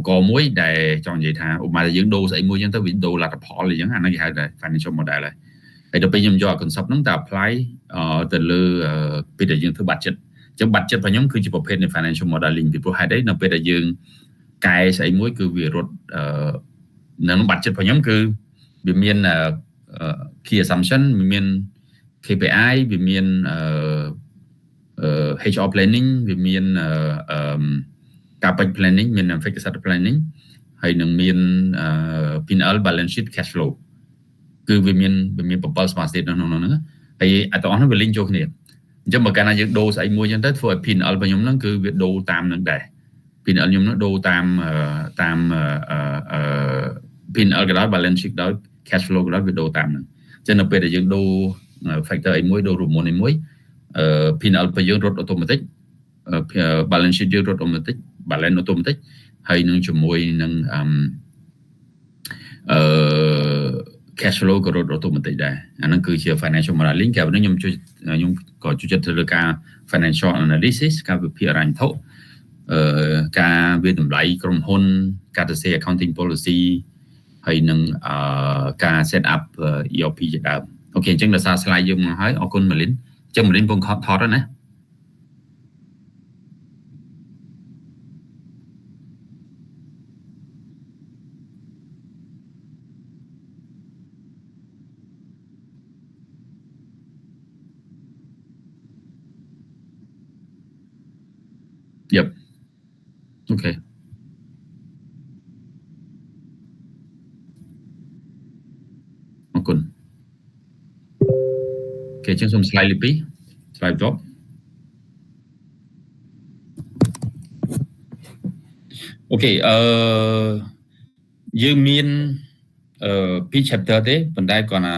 ករណ៍មួយដែលចង់និយាយថាឧបមាថាយើងដូរស្អីមួយអញ្ចឹងទៅវាដូរលទ្ធផលអញ្ចឹងអាហ្នឹងគេហៅថា financial model ហើយហើយដល់ពេលខ្ញុំយក concept ហ្នឹងទៅ apply ទៅលើពេលដែលយើងធ្វើ budget អញ្ចឹង budget របស់ខ្ញុំគឺជាប្រភេទនៃ financial modeling ពីព្រោះហេតុអីនៅពេលដែលយើងកែស្អីមួយគឺវារត់នៅក្នុង budget របស់ខ្ញុំគឺវាមាន key assumption វាមាន KPI វាមាន HR planning វាមាន capex planning មាន fixed asset planning ហើយនឹងមាន P&L balance sheet cash flow គឺវាមាន7 smart state នៅក្នុងហ្នឹងហើយអាទាំងអស់ហ្នឹងវា link ចូលគ្នាអញ្ចឹងបើកាលណាយើងដូរស្អីមួយអញ្ចឹងទៅធ្វើឲ្យ P&L របស់ខ្ញុំហ្នឹងគឺវាដូរតាមនឹងដែរ P&L ខ្ញុំហ្នឹងដូរតាមតាម P&L ក៏ដោយ balance sheet ក៏ដោយ cash flow ក៏ដោយវាដូរតាមហ្នឹងអញ្ចឹងនៅពេលដែលយើងដូរ factor អីមួយដូររូបមន្តអីមួយ P&L របស់យើងរត់ automatic balance sheet យើងរត់ automatic balance automatic ហើយនឹងជាមួយនឹងអឺ cash flow ក៏រត់ automatic ដែរអាហ្នឹងគឺជា financial modeling គេហ្នឹងខ្ញុំជួយខ្ញុំក៏ជួយចិត្តទៅលើការ financial analysis ការវិភាគហិរញ្ញវត្ថុអឺការវាតម្លៃក្រុមហ៊ុនការសរសេរ accounting policy ហើយនឹងអឺការ set up ERP ជាដើម OK អញ្ចឹងដោយសារ slide យើងមកហើយអរគុណម៉ាលីនអញ្ចឹងម៉ាលីនពងថតណា Yep. OK អរគុណ OK ចឹងសូម slide លេខ2 slide បន្ទាប់ OK អឺយើងមានអឺពីរ chapter ទេប៉ុន្តែគាត់ថា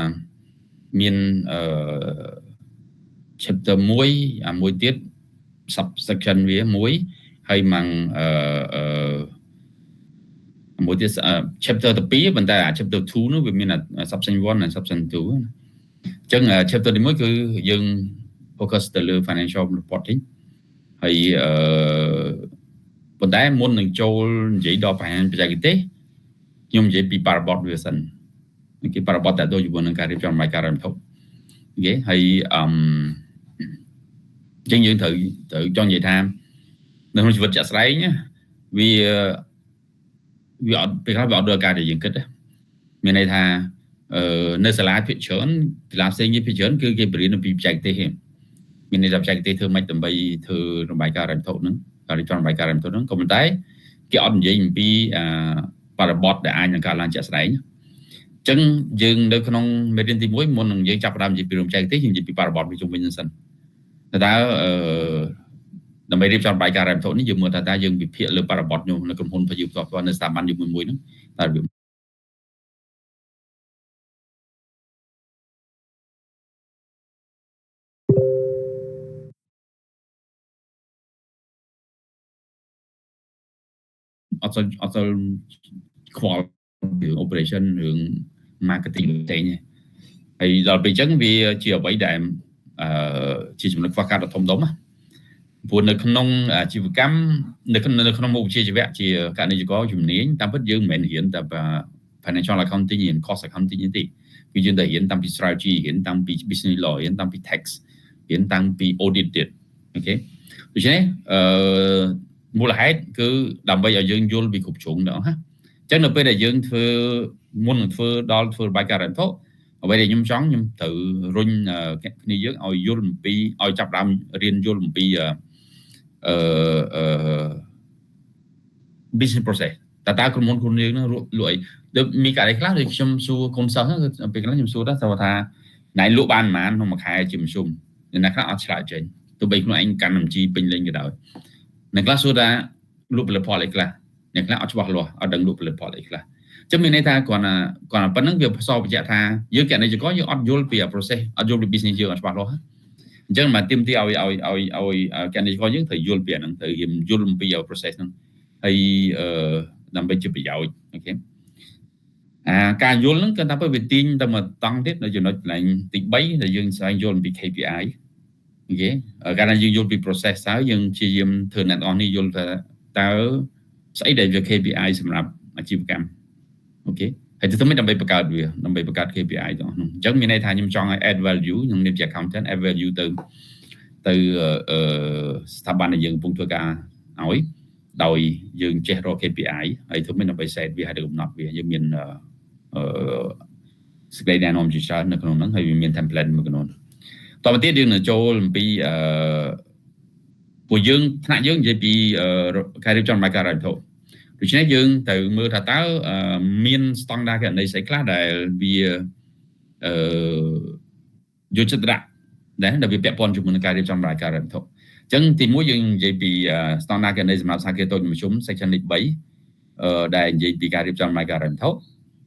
មានអឺ chapter 1អាមួយទៀត subsection វាមួយហើយម៉ាំងអឺអឺមួយទៀត chapter ទី2ប៉ុន្តែអា chapter 2នោះវាមាន subsection 1និង subsection 2អញ្ចឹង chapter ទី1គឺយើង focus ទៅលើ financial reporting ហើយអឺប៉ុន្តែមុននឹងចូលនិយាយដល់បញ្ហាបច្ចេកទេសខ្ញុំនិយាយពីបរិបទវាសិនគេបរិបទតទៅជាមួយនឹងការរៀបចំរបាយការណ៍ហិរញ្ញវត្ថុ OK ហើយអឺអញ្ចឹងយើងត្រូវត្រូវចង់និយាយថានៅក្នុងជីវិតជាក់ស្ដែងវាវាអត់ពេលខ្លះវាអត់ដូចការដែលយើងគិតមានន័យថាអឺនៅសាលាភាគច្រើនសាលាផ្សេងគេភាគច្រើនគឺគេបរៀនពីបច្ចេកទេសទេមានន័យថាបច្ចេកទេសធ្វើម៉េចដើម្បីធ្វើរបាយការណ៍ហិរញ្ញវត្ថុហ្នឹងការរៀបចំរបាយការណ៍ហិរញ្ញវត្ថុហ្នឹងក៏ប៉ុន្តែគេអត់និយាយអំពីអាបរិបទដែលអាចនឹងកើតឡើងជាក់ស្ដែងអញ្ចឹងយើងនៅក្នុងមេរៀនទី1មុននឹងយើងចាប់ផ្ដើមនិយាយពីរឿងបច្ចេកទេសយើងនិយាយពីបរិបទវាជុំវិញហ្នឹងសិនតើអឺដើម្បីរៀបចំរបាយការណ៍ហិរញ្ញវត្ថុនេះយើងមើលថាតើយើងវិភាគលើបរិបទនោះនៅក្រុមហ៊ុនរបស់យើងផ្ទាល់ៗនៅស្ថាប័នយើងមួយៗហ្នឹងតើវាអត់សូវអត់សូវខ្វល់រឿង operation រឿង marketing ផ្សេងទេហើយដល់ពេលអញ្ចឹងវាជាអ្វីដែលអឺជាចំណុចខ្វះខាតដ៏ធំដុំណាព្រោះនៅក្នុងអាជីវកម្មនៅក្នុងមុខវិជ្ជាជីវៈជាកណិយករជំនាញតាមពិតយើងមិនមែនរៀនតែ financial accounting រៀន cost accounting ទេគឺយើងតែរៀនតាំងពី strategy រៀនតាំងពី business law រៀនតាំងពី tax រៀនតាំងពី audit ទៀត OK ដូច្នេះអឺមូលហេតុគឺដើម្បីឲ្យយើងយល់ពីគ្រប់ជ្រុងដល់ណាអញ្ចឹងនៅពេលដែលយើងធ្វើមុននឹងធ្វើដល់ធ្វើរបាយការណ៍ហិរញ្ញវត្ថុអ្វីដែលខ្ញុំចង់ខ្ញុំត្រូវរុញគ្នាយើងឲ្យយល់អំពីឲ្យចាប់ដើមរៀនយល់អំពីអឺអឺ business process តើតើក្រុមហ៊ុនខ្លួនយើងហ្នឹងលក់អីដូចមានករណីខ្លះដូចខ្ញុំសួរកូនសិស្សហ្នឹងគឺពេលខ្លះខ្ញុំសួរថាថាណៃលក់បានប៉ុន្មានក្នុងមួយខែជាមធ្យមអ្នកខ្លះអត់ឆ្លើយចេញទោះបីខ្លួនឯងកាន់បញ្ជីពេញលេញក៏ដោយអ្នកខ្លះសួរថាលក់ផលិតផលអីខ្លះអ្នកខ្លះអត់ច្បាស់លាស់អត់ដឹងលក់ផលិតផលអីខ្លះចឹងមានន័យថាគ្រាន់តែគ្រាន់តែប៉ុណ្្នឹងវាសបញ្ជាក់ថាយើងកណិយករយើងអត់យល់ពី process អត់យល់ពី business យើងអត់ច្បាស់លាស់អញ្ចឹងមកទាមទារឲ្យឲ្យឲ្យឲ្យកណិយករយើងត្រូវយល់ពីអាហ្នឹងត្រូវរៀនយល់អំពី process ហ្នឹងហើយអឺដើម្បីជាប្រយោជន៍ OK អាការយល់ហ្នឹងគឺថាទៅវាទាញទៅមកតង់ទៀតនៅចំណុចកន្លែងទី3ដែលយើងស្វែងយល់អំពី KPI OK កាលណាយើងយល់ពី process ហើយយើងព្យាយាមធ្វើអ្នកទាំងអស់នេះយល់ថាតើ ស្អីដែលវា KPI សម្រាប់អាជីវកម្ម okay ហើយទៅធ្វើម៉េចដើម្បីបង្កើតវាដើម្បីបង្កើត KPI ទាំងអស់នោះអញ្ចឹងមានន័យថាខ្ញុំចង់ឲ្យ add value ក្នុងនាមជា accountant add value ទៅអឺស្ថាប័នដែលយើងកំពុងធ្វើការឲ្យដោយយើងចេះរក KPI ហើយធ្វើម៉េចដើម្បី set វាហើយកំណត់វាយើងមានអឺសេចក្តីណែនាំជាច្រើននៅក្នុងហ្នឹងហើយវាមាន template មួយចំនួនតទៅទៀតយើងនឹងចូលអំពីអឺពួកយើងថ្នាក់យើងនិយាយពីការរៀបចំរបាយការណ៍ហិរញ្ញវត្ថុដូច្នេះយើងត្រូវមើលថាតើមានស្តង់ដារគណនេយ្យស្អីខ្លះដែលវាអឺយកចិត្តទុកដាក់ដែលវាពាក់ព័ន្ធជាមួយនឹងការរៀបចំរបាយការណ៍ហិរញ្ញវត្ថុអញ្ចឹងទីមួយយើងនិយាយពីស្តង់ដារគណនេយ្យសម្រាប់សហគ្រាសតូចមធ្យម section លេខ3អឺដែលនិយាយពីការរៀបចំរបាយការណ៍ហិរញ្ញវត្ថុ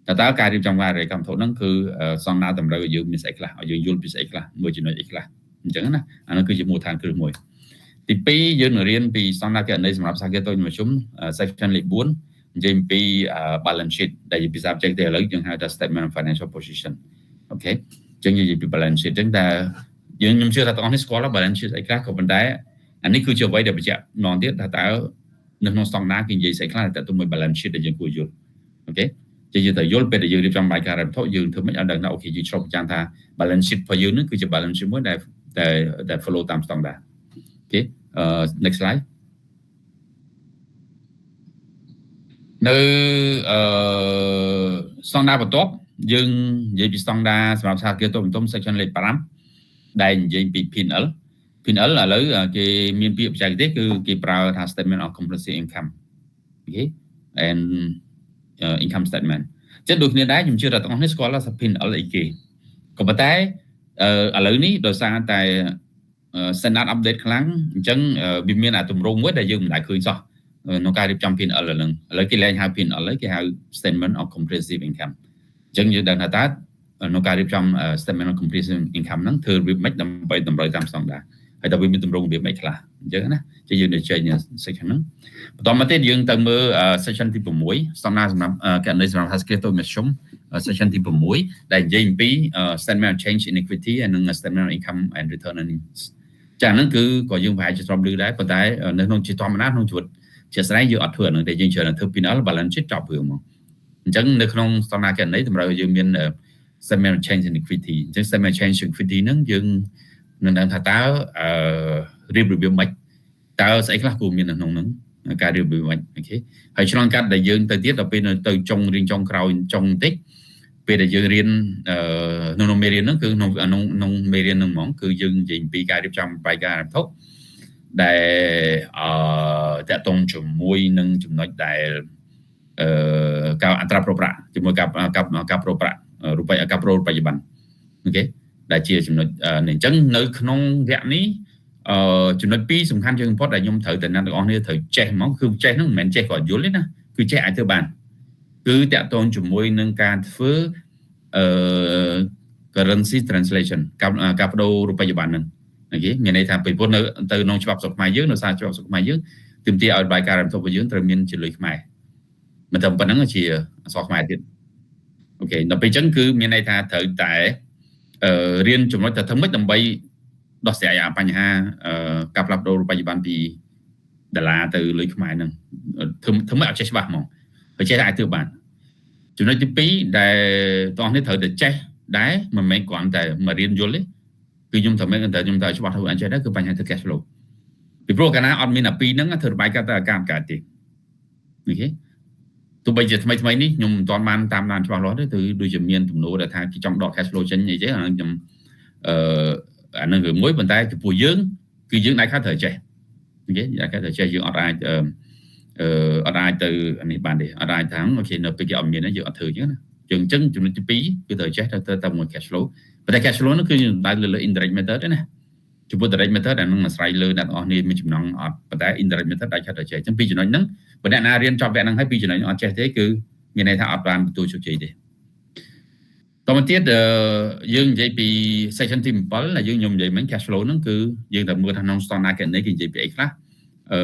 តើតើការរៀបចំការរបាយការណ៍វត្ថុហ្នឹងគឺស្តង់ដារតម្រូវឲ្យយើងមានស្អីខ្លះឲ្យយើងយល់ពីស្អីខ្លះមួយចំណុចអីខ្លះអញ្ចឹងណាអានោះគឺជាមូលដ្ឋានគ្រឹះមួយទី2យើងនឹងរៀនពីស្តង់ដារគណនេយ្យសម្រាប់សហគ្រាសតូចមធ្យម section លេខ4និយាយអំពី balance sheet ដែលជាភាសាបច្ចេកទេសឥឡូវយើងហៅថា statement of financial position okay អញ្ចឹងនិយាយពី balance sheet អញ្ចឹងតើយើងខ្ញុំជឿថាទាំងអស់នេះស្គាល់ balance sheet ស្អីខ្លះក៏ប៉ុន្តែអានេះគឺជាអ្វីដែលបញ្ជាក់ម្ដងទៀតថាតើនៅក្នុងស្តង់ដារគេនិយាយស្អីខ្លះតែទៅមួយ balance sheet ដែលយើងគួរយល់ okay ជាយើងត្រូវយល់ពេលដែលយើងរៀបចំបាយការហិរញ្ញវត្ថុយើងធ្វើម៉េចឲ្យដឹងថា okay យើងឆ្លុះបញ្ចាំងថា balance sheet របស់យើងនឹងគឺជា balance sheet មួយដែលដែល follow តាមស្តង់ដារ okay next slide នៅអឺស្តង់ដារបន្ទាប់យើងនិយាយពីស្តង់ដារសម្រាប់សហគ្រាសតូចមធ្យម section លេខ5ដែលនិយាយពី P&L P&L ឥឡូវគេមានពាក្យបច្ចេកទេសគឺគេប្រើថា statement of comprehensive income okay and income statement ចឹងដូចគ្នាដែរខ្ញុំជឿថាទាំងអស់នេះស្គាល់ថា P&L អីគេក៏ប៉ុន្តែឥឡូវនេះដោយសារតែ standard update ខ្លាំងអញ្ចឹងវាមានអាទម្រង់មួយដែលយើងមិនដែលឃើញសោះក្នុងការរៀបចំ P&L ហ្នឹងឥឡូវគេលែងហៅ P&L ហើយគេហៅ statement of comprehensive income អញ្ចឹងយើងដឹងថាតើក្នុងការរៀបចំ statement of comprehensive income ហ្នឹងធ្វើរបៀបម៉េចដើម្បីតម្រូវតាមស្តង់ដារហើយតើវាមានទម្រង់របៀបម៉េចខ្លះអញ្ចឹងណាជាយើងទៅចែក section ហ្នឹងបន្តមកទៀតយើងទៅមើល section ទី6ស្តង់ដារសម្រាប់គណនេយ្យសម្រាប់ សហគ្រាសតូចមធ្យម section ទី6ដែលនិយាយអំពី statement of change in equity និង statement of income and return earnings ចាហ្នឹងគឺក៏យើងប្រហែលជាធ្លាប់ឮដែរប៉ុន្តែនៅក្នុងជាធម្មតាក្នុងជីវិតជាស្ដែងយើងអត់ធ្វើអាហ្នឹងទេយើងច្រើនធ្វើ P&L balance sheet ចប់រឿងមកអញ្ចឹងនៅក្នុងស្តង់ដារគណនេយ្យតម្រូវឲ្យយើងមាន statement of change in equity អញ្ចឹង statement of change in equity ហ្នឹងយើងនឹងដឹងថាតើអឺរៀបរបៀបម៉េចតើស្អីខ្លះគួរមាននៅក្នុងហ្នឹងការរៀបរបៀបម៉េច okay ហើយឆ្លងកាត់ដែលយើងទៅទៀតដល់ពេលទៅចុងរៀនចុងក្រោយចុងបន្តិចពេលដែលយើងរៀនក្នុងមេរៀនហ្នឹងគឺក្នុងក្នុងមេរៀនហ្នឹងហ្មងគឺយើងនិយាយអំពីការរៀបចំបាយការវត្ថុដែលអឺតាក់ទងជាមួយនឹងចំណុចដែលអឺការអត្រាប្រូប្រាក់ជាមួយការការការប្រូប្រាក់រូបិយការប្រូបច្ចុប្បន្ន okay ដែលជាចំណុចនេះអញ្ចឹងនៅក្នុងវគ្គនេះអឺចំណុចពីរសំខាន់ជាងបំផុតដែលខ្ញុំត្រូវតែអ្នកទាំងអស់គ្នាត្រូវចេះហ្មងគឺចេះហ្នឹងមិនមែនចេះគាត់យល់ទេណាគឺចេះអាចធ្វើបានគឺតាក់ទងជាមួយនឹងការធ្វើអឺ currency translation ការការបដូររូបិយប័ណ្ណហ្នឹង okay មានន័យថាពីព្រោះនៅទៅក្នុងច្បាប់ស្រុកខ្មែរយើងនៅសារច្បាប់ស្រុកខ្មែរយើងទាមទារឲ្យបាយការរំទុករបស់យើងត្រូវមានជាលុយខ្មែរមិនត្រឹមប៉ុណ្្នឹងជាអក្សរខ្មែរទៀត okay ដល់ពេលអញ្ចឹងគឺមានន័យថាត្រូវតែអឺរៀនចំណុចថាធ្វើម៉េចដើម្បីដោះស្រាយអាបញ្ហាការផ្លាស់ប្ដូររូបិយប័ណ្ណពីដុល្លារទៅលុយខ្មែរហ្នឹងធ្វើធ្វើម៉េចឲ្យចេះច្បាស់ហ្មងបើចេះអាចធ្វើបានចំណុចទី2ដែលតោះនេះត្រូវតែចេះដែរមិនមែនគ្រាន់តែមករៀនយល់ទេគឺខ្ញុំត្រូវមែនតែខ្ញុំត្រូវច្បាស់ធ្វើអញ្ចឹងដែរគឺបញ្ហាធ្វើ cash flow ពីព្រោះកាលណាអត់មានអាពីរហ្នឹងធ្វើរបាយការណ៍ទៅអាការកើតទេ okay ទោះបីជាថ្មីថ្មីនេះខ្ញុំមិនទាន់បានតាមដានច្បាស់លាស់ទេគឺដូចជាមានទំនួលដែលថាគេចង់ដក cash flow ចេញអីទេអាហ្នឹងខ្ញុំអឺអាហ្នឹងរឿងមួយប៉ុន្តែចំពោះយើងគឺយើងអាចខាត់ត្រូវចេះ okay អាចខាត់ត្រូវចេះយើងអត់អាចអឺអត់អាចទៅនេះបានទេអត់អាចថា okay នៅពេលគេអត់មានយើងអត់ធ្វើអញ្ចឹងណាយើងអញ្ចឹងចំណុចទី2គឺត្រូវចេះទៅទៅមួយ cash flow ប៉ុន្តែ cash flow នោះគឺយើងដៅលើ indirect method ទេណាចំពោះ direct method អានឹងអាស្រ័យលើអ្នកទាំងអស់គ្នាមានចំណងអត់ប៉ុន្តែ indirect method ដាច់ខាត់ត្រូវចេះអញ្ចឹងពីចំណុចហ្នឹងបើអ្នកណារៀនចប់វគ្គហ្នឹងហើយពីចំណុចហ្នឹងអត់ចេះទេគឺមានន័យថាអត់បានទទួលជោគជ័យទេតមកទៀតយើងនិយាយពី section ទី7ដែលយើងខ្ញុំនិយាយមិញ cash flow ហ្នឹងគឺយើងត្រូវមើលថាក្នុង standard គណនេយ្យគេនិយាយពីអីខ្លះអឺ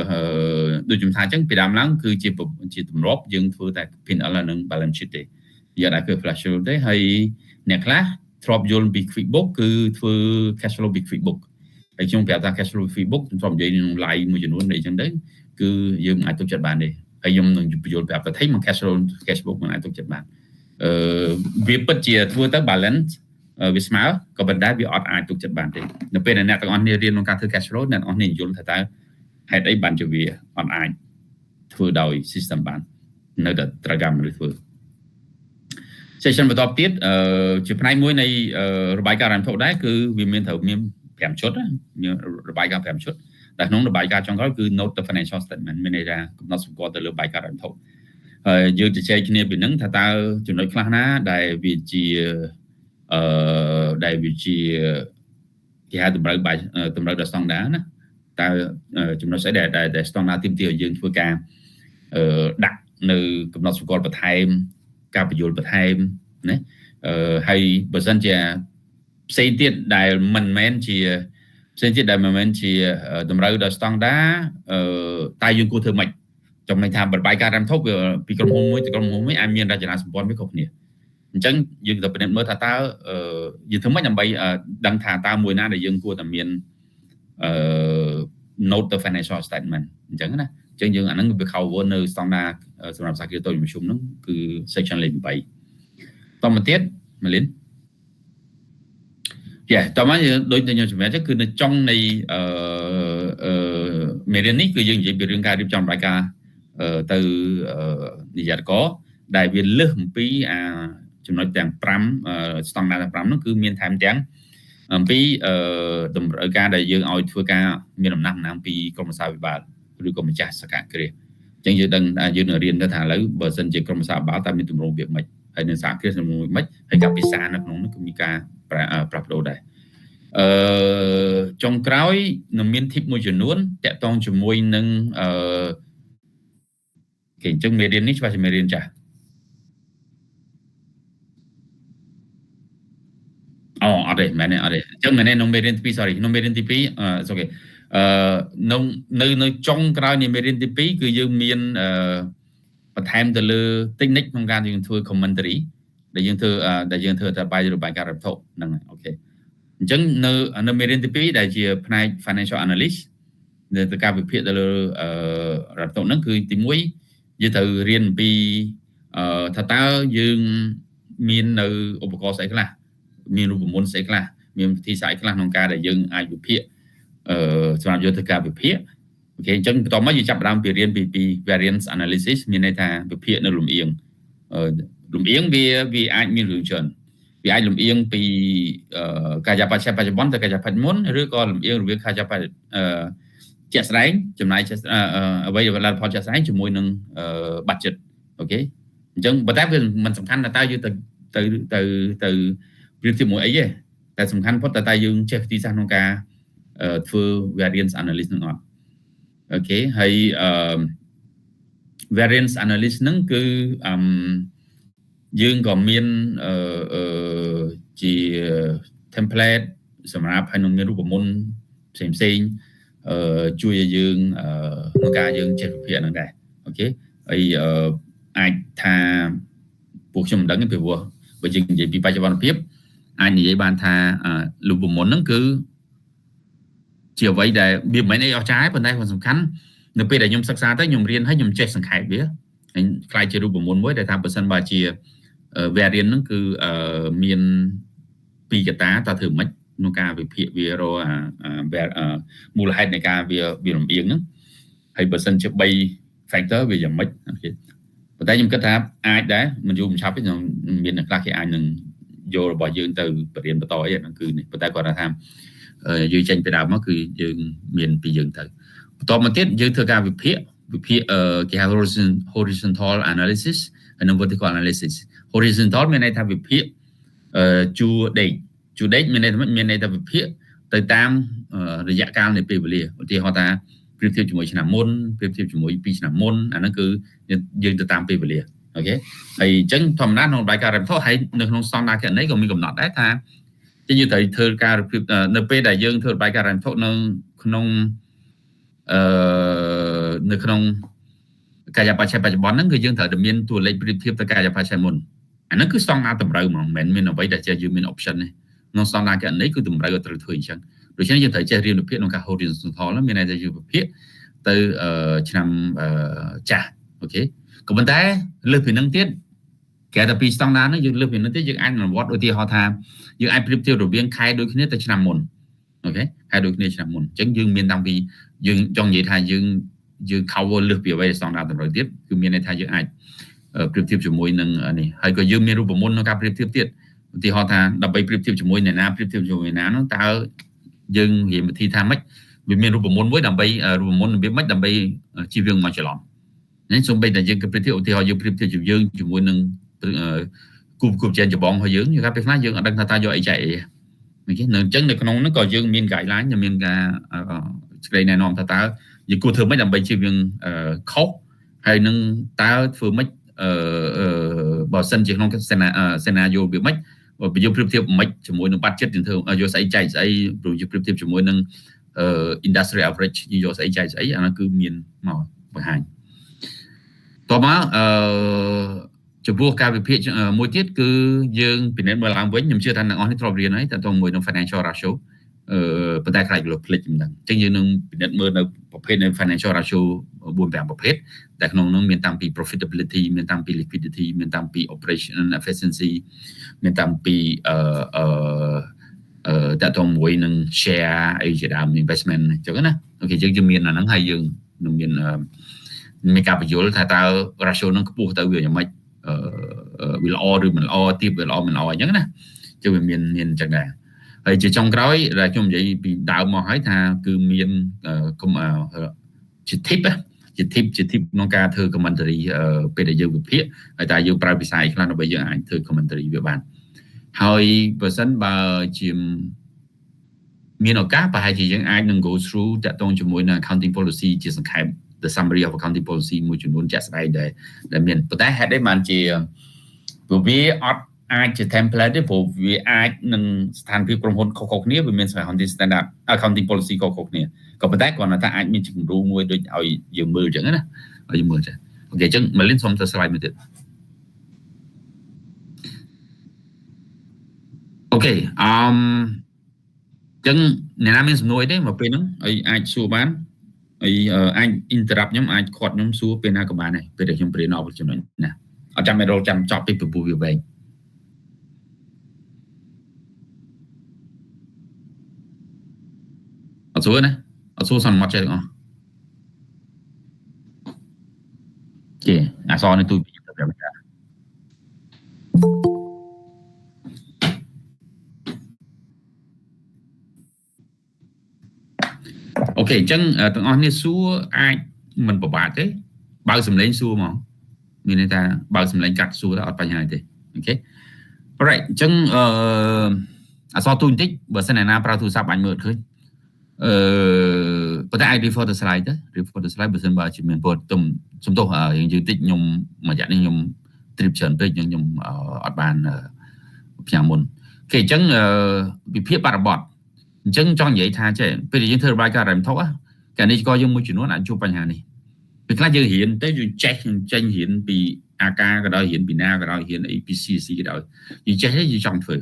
ដូចខ្ញុំថាអញ្ចឹងពីដើមឡើងគឺជាជាទម្លាប់យើងធ្វើតែ P&L និង balance sheet ទេយើងអាចធ្វើ cash flow ទេហើយអ្នកខ្លះធ្លាប់យល់ពី QuickBook គឺធ្វើ cash flow ពី QuickBook ហើយខ្ញុំប្រាប់ថា cash flow QuickBook ខ្ញុំធ្លាប់និយាយក្នុង live មួយចំនួនអីចឹងទៅគឺយើងមិនអាចទុកចិត្តបានទេ ហើយខ្ញុំនឹងបញ្យល់ប្រាប់ទៅថាមក cash flow cash book មិនអាចទុកចិត្តបានអឺវាពិតជាធ្វើទៅ balance វាស្មើក៏ប៉ុន្តែវាអត់អាចទុកចិត្តបានទេនៅពេលដែលអ្នកទាំងអស់គ្នារៀនក្នុងការធ្វើ cash flow អ្នកទាំងអស់គ្នាយល់ថាតើហេតុអីបានជាវាអត់អាចធ្វើដោយ system បាននៅតែត្រូវការមនុស្សធ្វើ session បន្តទៀតជាផ្នែកមួយនៃរបាយការណ៍ហិរញ្ញវត្ថុដែរគឺវាមានត្រូវមាន5ឈុតមានរបាយការណ៍5ឈុតដែលក្នុងរបាយការណ៍ចុងក្រោយគឺ note the financial statement មានន័យថាកំណត់សម្គាល់ទៅលើរបាយការណ៍ហិរញ្ញវត្ថុហើយយើងជជែកគ្នាពីនឹងថាតើចំណុចខ្លះណាដែលវាជាអឺដែលវាជាគេហៅតម្រូវបាយតម្រូវដល់ស្តង់ដាណាតើចំណុចស្អីដែលដែលស្តង់ដាទាមទារឲ្យយើងធ្វើការអឺដាក់នៅកំណត់សម្គាល់បន្ថែមការបញ្យល់បន្ថែមណាអឺហើយបើសិនជាផ្សេងទៀតដែលមិនមែនជាផ្សេងទៀតដែលមិនមែនជាតម្រូវដល់ស្តង់ដាអឺតែយើងគួរធ្វើម៉េចចំណេញថារបាយការណ៍រ៉ាំធុវាពីក្រុមហ៊ុនមួយទៅក្រុមហ៊ុនមួយអាចមានរចនាសម្ព័ន្ធវាខុសគ្នាអញ្ចឹងយើងទៅពិនិត្យមើលថាតើយើងធ្វើម៉េចដើម្បីដឹងថាតើមួយណាដែលយើងគួរតែមានអឺ note the financial statement អញ្ចឹងណាអញ្ចឹងយើងអាហ្នឹងវា cover នៅ standard សម្រាប់សហគ្រាសតូចមធ្យមហ្នឹងគឺ section លេខ8តមកទៀតម៉ាលីនយ៉ាតមកយើងដូចខ្ញុំជំរាបចឹងគឺនៅចុងនៃអឺអឺមេរៀននេះគឺយើងនិយាយពីរឿងការរៀបចំរបាយការណ៍ទៅនិយ័តករដែលវាលើសអំពីអាចំណុចទាំង5ស្តង់ដារទាំង5ហ្នឹងគឺមានថែមទាំងអំពីតម្រូវការដែលយើងឲ្យធ្វើការមានដំណាក់ដំណាំពីក្រមសាភិបាលឬក៏ម្ចាស់សកគ្រាសអញ្ចឹងយើងដឹងយើងនឹងរៀនទៅថាឥឡូវបើសិនជាក្រមសាភិបាលតើមានទម្រង់វាម៉េចហើយនឹងសហគ្រាសទម្រង់វាម៉េចហើយការពិសានៅក្នុងនោះគឺមានការផ្លាស់ប្ដូរដែរអឺចុងក្រោយនឹងមាន tip មួយចំនួនតាក់ទងជាមួយនឹងអឺគេអញ្ចឹងមេរៀននេះច្បាស់ជាមេរៀនចាស់អូអត់ទេមែនទេអត់ទេអញ្ចឹងមែនទេក្នុងមេរៀនទី2 sorry ក្នុងមេរៀនទី2អឺ okay អឺនៅនៅនៅចុងក្រោយនៃមេរៀនទី2គឺយើងមានអឺបន្ថែមទៅលើ technique ក្នុងការយើងធ្វើ commentary ដែលយើងធ្វើដែលយើងធ្វើតែបាយរបាយការណ៍វត្ថុហ្នឹង okay អញ្ចឹងនៅនៅមេរៀនទី2ដែលជាផ្នែក financial analyst នៅទៅការវិភាគទៅលើអឺរដ្ឋហ្នឹងគឺទី1យើងត្រូវរៀនអំពីអឺថាតើយើងមាននៅឧបករណ៍ស្អីខ្លះមានរូបមន្តស្អីខ្លះមានវិធីសាស្ត្រខ្លះក្នុងការដែលយើងអាចវិភាគអឺសម្រាប់យកធ្វើការវិភាគ okay អញ្ចឹងបន្ទាប់មកយើងចាប់ផ្ដើមពីរៀនពី variance analysis មានន័យថាវិភាគនៅលំអៀងលំអៀងវាវាអាចមានរឿងច្រើនវាអាចលំអៀងពីកាយបច្ចៈបច្ចុប្បន្នទៅកាយបច្ចៈមុនឬក៏លំអៀងរវាងកាយបច្ចៈជាក់ស្ដែងចំណាយអ្វីដែលលទ្ធផលជាក់ស្ដែងជាមួយនឹង budget okay អញ្ចឹងប៉ុន្តែវាមិនសំខាន់ថាតើយើងទៅទៅទៅទៅប្រៀបធៀបមួយអីទេតែសំខាន់ផុតតែតើយើងចេះវិធីសាស្ត្រក្នុងការធ្វើ variance analysis នឹងអត់ okay ហើយអឺ variance analysis ហ្នឹងគឺអឺយើងក៏មានអឺជា template សម្រាប់ហើយនឹងមានរូបមន្តផ្សេងផ្សេងអឺជួយឲ្យយើងក្នុងការយើងចេះវិភាគហ្នឹងដែរ okay ហើយអាចថាពួកខ្ញុំមិនដឹងទេពីព្រោះបើយើងនិយាយពីបច្ចុប្បន្នភាពអាចនិយាយបានថារូបមន្តហ្នឹងគឺជាអ្វីដែលវាមិនមែនអីអស្ចារ្យប៉ុន្តែសំខាន់នៅពេលដែលខ្ញុំសិក្សាទៅខ្ញុំរៀនហើយខ្ញុំចេះសង្ខេបវាហើយក្លាយជារូបមន្តមួយដែលថាបើសិនបើជា variance ហ្នឹងគឺមានពីរកត្តាតើធ្វើម៉េចក្នុងការវិភាគវារកមូលហេតុនៃការវាវាលំអៀងហ្នឹងហើយបើសិនជា3 factor វាយ៉ាងម៉េច okay ប៉ុន្តែខ្ញុំគិតថាអាចដែរមិនយូរមិនឆាប់ទេខ្ញុំមានអ្នកខ្លះគេអាចនឹងយករបស់យើងទៅបរៀនបន្តអីហ្នឹងគឺនេះប៉ុន្តែគាត់ថាយើងចេញពីដើមមកគឺយើងមានពីយើងទៅបន្តមកទៀតយើងធ្វើការវិភាគវិភាគគេហៅ horizontal analysis ហើយនិង vertical analysis horizontal មានន័យថាវិភាគជួរដេកជួរដេកមានន័យថាមានន័យថាវិភាគទៅតាមរយៈកាលនៃពេលវេលាឧទាហរណ៍ថាប្រៀបធៀបជាមួយឆ្នាំមុនប្រៀបធៀបជាមួយ2ឆ្នាំមុនអាហ្នឹងគឺយើងទៅតាមពេលវេលា okay ហើយអញ្ចឹងធម្មតាក្នុងរបាយការណ៍រំថហើយនៅក្នុងស្តង់ដារគណនេយ្យក៏មានកំណត់ដែរថាយើងត្រូវធ្វើការនៅពេលដែលយើងធ្វើរបាយការណ៍រំថនៅក្នុងអឺនៅក្នុងកាយបច្ចៈបច្ចុប្បន្នហ្នឹងគឺយើងត្រូវតែមានតួលេខប្រៀបធៀបទៅកាយបច្ចៈមុនអាហ្នឹងគឺស្តង់ដារតម្រូវហ្មងមិនមែនមានអ្វីដែលចេះយើងមាន option ទេក្នុងស្តង់ដារគណនេយ្យគឺតម្រូវឲ្យត្រូវធ្វើអញ្ចឹងដូច្នេះយើងត្រូវចេះរៀនវិភាគក្នុងការ horizontal មានន័យថាយើងវិភាគទៅឆ្នាំចាស់ Okay ក៏ប៉ុន្តែលើសពីនឹងទៀតគេតែពីស្តង់ដារហ្នឹងយើងលើសពីនឹងទៀតយើងអាចអនុវត្តឧទាហរណ៍ថាយើងអាចប្រៀបធៀបរវាងខែដូចគ្នាទៅឆ្នាំមុន okay ខែដូចគ្នាឆ្នាំមុនអញ្ចឹងយើងមានតាំងពីយើងចង់និយាយថាយើង cover លើសពីអ្វីដែលស្តង់ដារតម្រូវទៀតគឺមានន័យថាយើងអាចប្រៀបធៀបជាមួយនឹងនេះហើយក៏យើងមានរូបមន្តក្នុងការប្រៀបធៀបទៀតឧទាហរណ៍ថាដើម្បីប្រៀបធៀបជាមួយអ្នកណាប្រៀបធៀបជាមួយអ្នកណានោះតើយើងរៀនវិធីថាម៉េចវាមានរូបមន្តមួយដើម្បីរូបមន្តរបៀបម៉េចដើម្បីជៀសវាងមកច្រឡំនេះសូម្បីតែយើងប្រៀបធៀបឧទាហរណ៍យើងប្រៀបធៀបយើងជាមួយនឹងគូប្រកួតប្រជែងច្បងរបស់យើងយើងថាពេលខ្លះយើងអត់ដឹងថាតើយកអីចែកអី okay នៅអញ្ចឹងនៅក្នុងនោះក៏យើងមាន guideline មានការសេចក្តីណែនាំថាតើយើងគួរធ្វើម៉េចដើម្បីជៀសវាងខុសហើយនឹងតើធ្វើម៉េចអឺបើសិនជាក្នុង scenario វាម៉េចបើយើងប្រៀបធៀបម៉េចជាមួយនឹង budget យើងធ្វើយកស្អីចែកស្អីព្រោះយើងប្រៀបធៀបជាមួយនឹង industry average យើងយកស្អីចែកស្អីអានោះគឺមានមកបង្ហាញតមកអឺចំពោះការវិភាគមួយទៀតគឺយើងពិនិត្យមើលឡើងវិញខ្ញុំជឿថាអ្នកនរនេះធ្លាប់រៀនហើយតើតមួយនឹង financial ratio អឺប៉ុន្តែខ្លាចលោកភ្លេចមិនដឹងអញ្ចឹងយើងនឹងពិនិត្យមើលនៅប្រភេទនៃ financial ratio 4 5ប្រភេទតែក្នុងនោះមានតាំងពី profitability មានតាំងពី liquidity មានតាំងពី operation efficiency មានតាំងពីអឺអឺអឺតើតមួយនឹង share អីជាដើម investment អញ្ចឹងណា okay យើងមានអាហ្នឹងហើយយើងនឹងមានមានការបញ្យល់ថាតើ ratio ហ្នឹងខ្ពស់ទៅវាយ៉ាងម៉េចអឺវាល្អឬមិនល្អទៀបវាល្អមិនល្អអញ្ចឹងណាជឿវាមានមានអញ្ចឹងដែរហើយជាចុងក្រោយដែលខ្ញុំនិយាយពីដើមមកហើយថាគឺមានជា tip ជា tip ជា tip ក្នុងការធ្វើ commentary ពេលដែលយើងវិភាគហើយតើយើងប្រើភាសាអីខ្លះដើម្បីយើងអាចធ្វើ commentary វាបានហើយបើសិនបើជាមានឱកាសប្រហែលជាយើងអាចនឹង go through តាក់ទងជាមួយនឹង accounting policy ជាសង្ខេប the summary of accounting policy មួយចំនួនជាក់ស្ដែងដែលមានប៉ុន្តែហេតុអីបានជាព្រោះវាអត់អាចជា template ទេព្រោះវាអាចនឹងស្ថានភាពក្រុមហ៊ុនខុសៗគ្នាវាមាន accounting standard accounting policy ខុសៗគ្នាក៏ប៉ុន្តែគ្រាន់តែថាអាចមានជាគំរូមួយដូចឲ្យយើងមើលអញ្ចឹងណាឲ្យយើងមើលចា okay អញ្ចឹងម៉ាលីនសូមទៅ slide មួយទៀត okay អឺមអញ្ចឹងអ្នកណាមានសំណួរអីទេមកពេលហ្នឹងឲ្យអាចសួរបានហើយអាច interrupt ខ្ញុំអាចខាត់ខ្ញុំសួរពេលណាក៏បានដែរពេលដែលខ្ញុំព្រៀនអបចំណុចណាអត់ចាំមិនរកចាំចប់ពីព្រោះវាវែងអត់សួរណាអត់សួរសន្មត់ចេះទាំងអស់គេអសនេះទូទៅប្រាប់ថា okay អញ្ចឹងទាំងអស់នេះសួរអាចមិនពិបាកទេបើកសំឡេងសួរមកមានន័យថាបើកសំឡេងកាត់សួរទៅអត់បញ្ហាទេ okay alright អញ្ចឹងអឺអសទូបន្តិចបើសិនអ្នកណាប្រើទូរស័ព្ទអាចមើលឃើញអឺប៉ុន្តែអាច refer to slide ទៅ refer to slide បើសិនបើជាមានពលទុំសំទោសយើងយឺតតិចខ្ញុំមួយរយៈនេះខ្ញុំ trip ច្រើនពេកខ្ញុំអត់បានផ្ញើមុនគេអញ្ចឹងវិភាគបរិបទអញ្ចឹងចង់និយាយថាចេះពេលដែលយើងធ្វើរបាយការណ៍ហិរញ្ញវត្ថុកណិករយើងមួយចំនួនអាចជួបបញ្ហានេះពេលខ្លះយើងរៀនទៅយើងចេះចេញរៀនពីអាការក៏ដោយរៀនពីណាក៏ដោយរៀនអីពី CC ក៏ដោយយើងចេះទេយើងចង់ធ្វើយ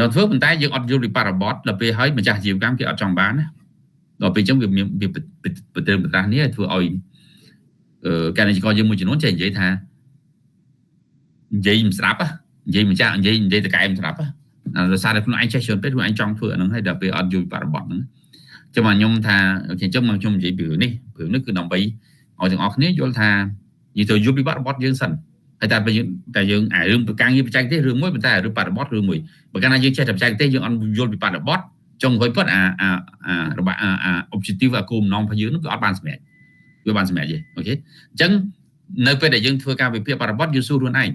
កធ្វើប៉ុន្តែយើងអត់យល់ពីបរិបទដល់ពេលហើយម្ចាស់អាជីវកម្មគេអត់ចង់បានណាដល់ពេលអញ្ចឹងវាមានវាប្រទិប្រតាសនេះធ្វើឲ្យកណិករយើងមួយចំនួនចេះនិយាយថានិយាយមិនស្ដាប់និយាយម្ចាស់និយាយនិយាយតកែមិនស្ដាប់ដោយសារតែខ្លួនឯងចេះច្រើនពេកខ្លួនឯងចង់ធ្វើអាហ្នឹងហើយដល់ពេលអត់យល់បរិបទហ្នឹងចឹងមកខ្ញុំថា okay អញ្ចឹងមកខ្ញុំនិយាយពីរឿងនេះរឿងនេះគឺដើម្បីឲ្យទាំងអស់គ្នាយល់ថាយើងត្រូវយល់ពីបរិបទយើងសិនហើយតែយើងតែយើងអារឿងការងារបច្ចេកទេសរឿងមួយប៉ុន្តែរឿងបរិបទរឿងមួយបើកាលណាយើងចេះតែបច្ចេកទេសយើងអត់យល់ពីបរិបទចុងក្រោយពិតអាអាអារបស់អាអា objective អាគោលបំណងរបស់យើងនោះវាអត់បានសម្រេចវាបានសម្រេចទេ okay អញ្ចឹងនៅពេលដែលយើងធ្វើការវិភាគបរិបទយើងសួរខ្លួនឯង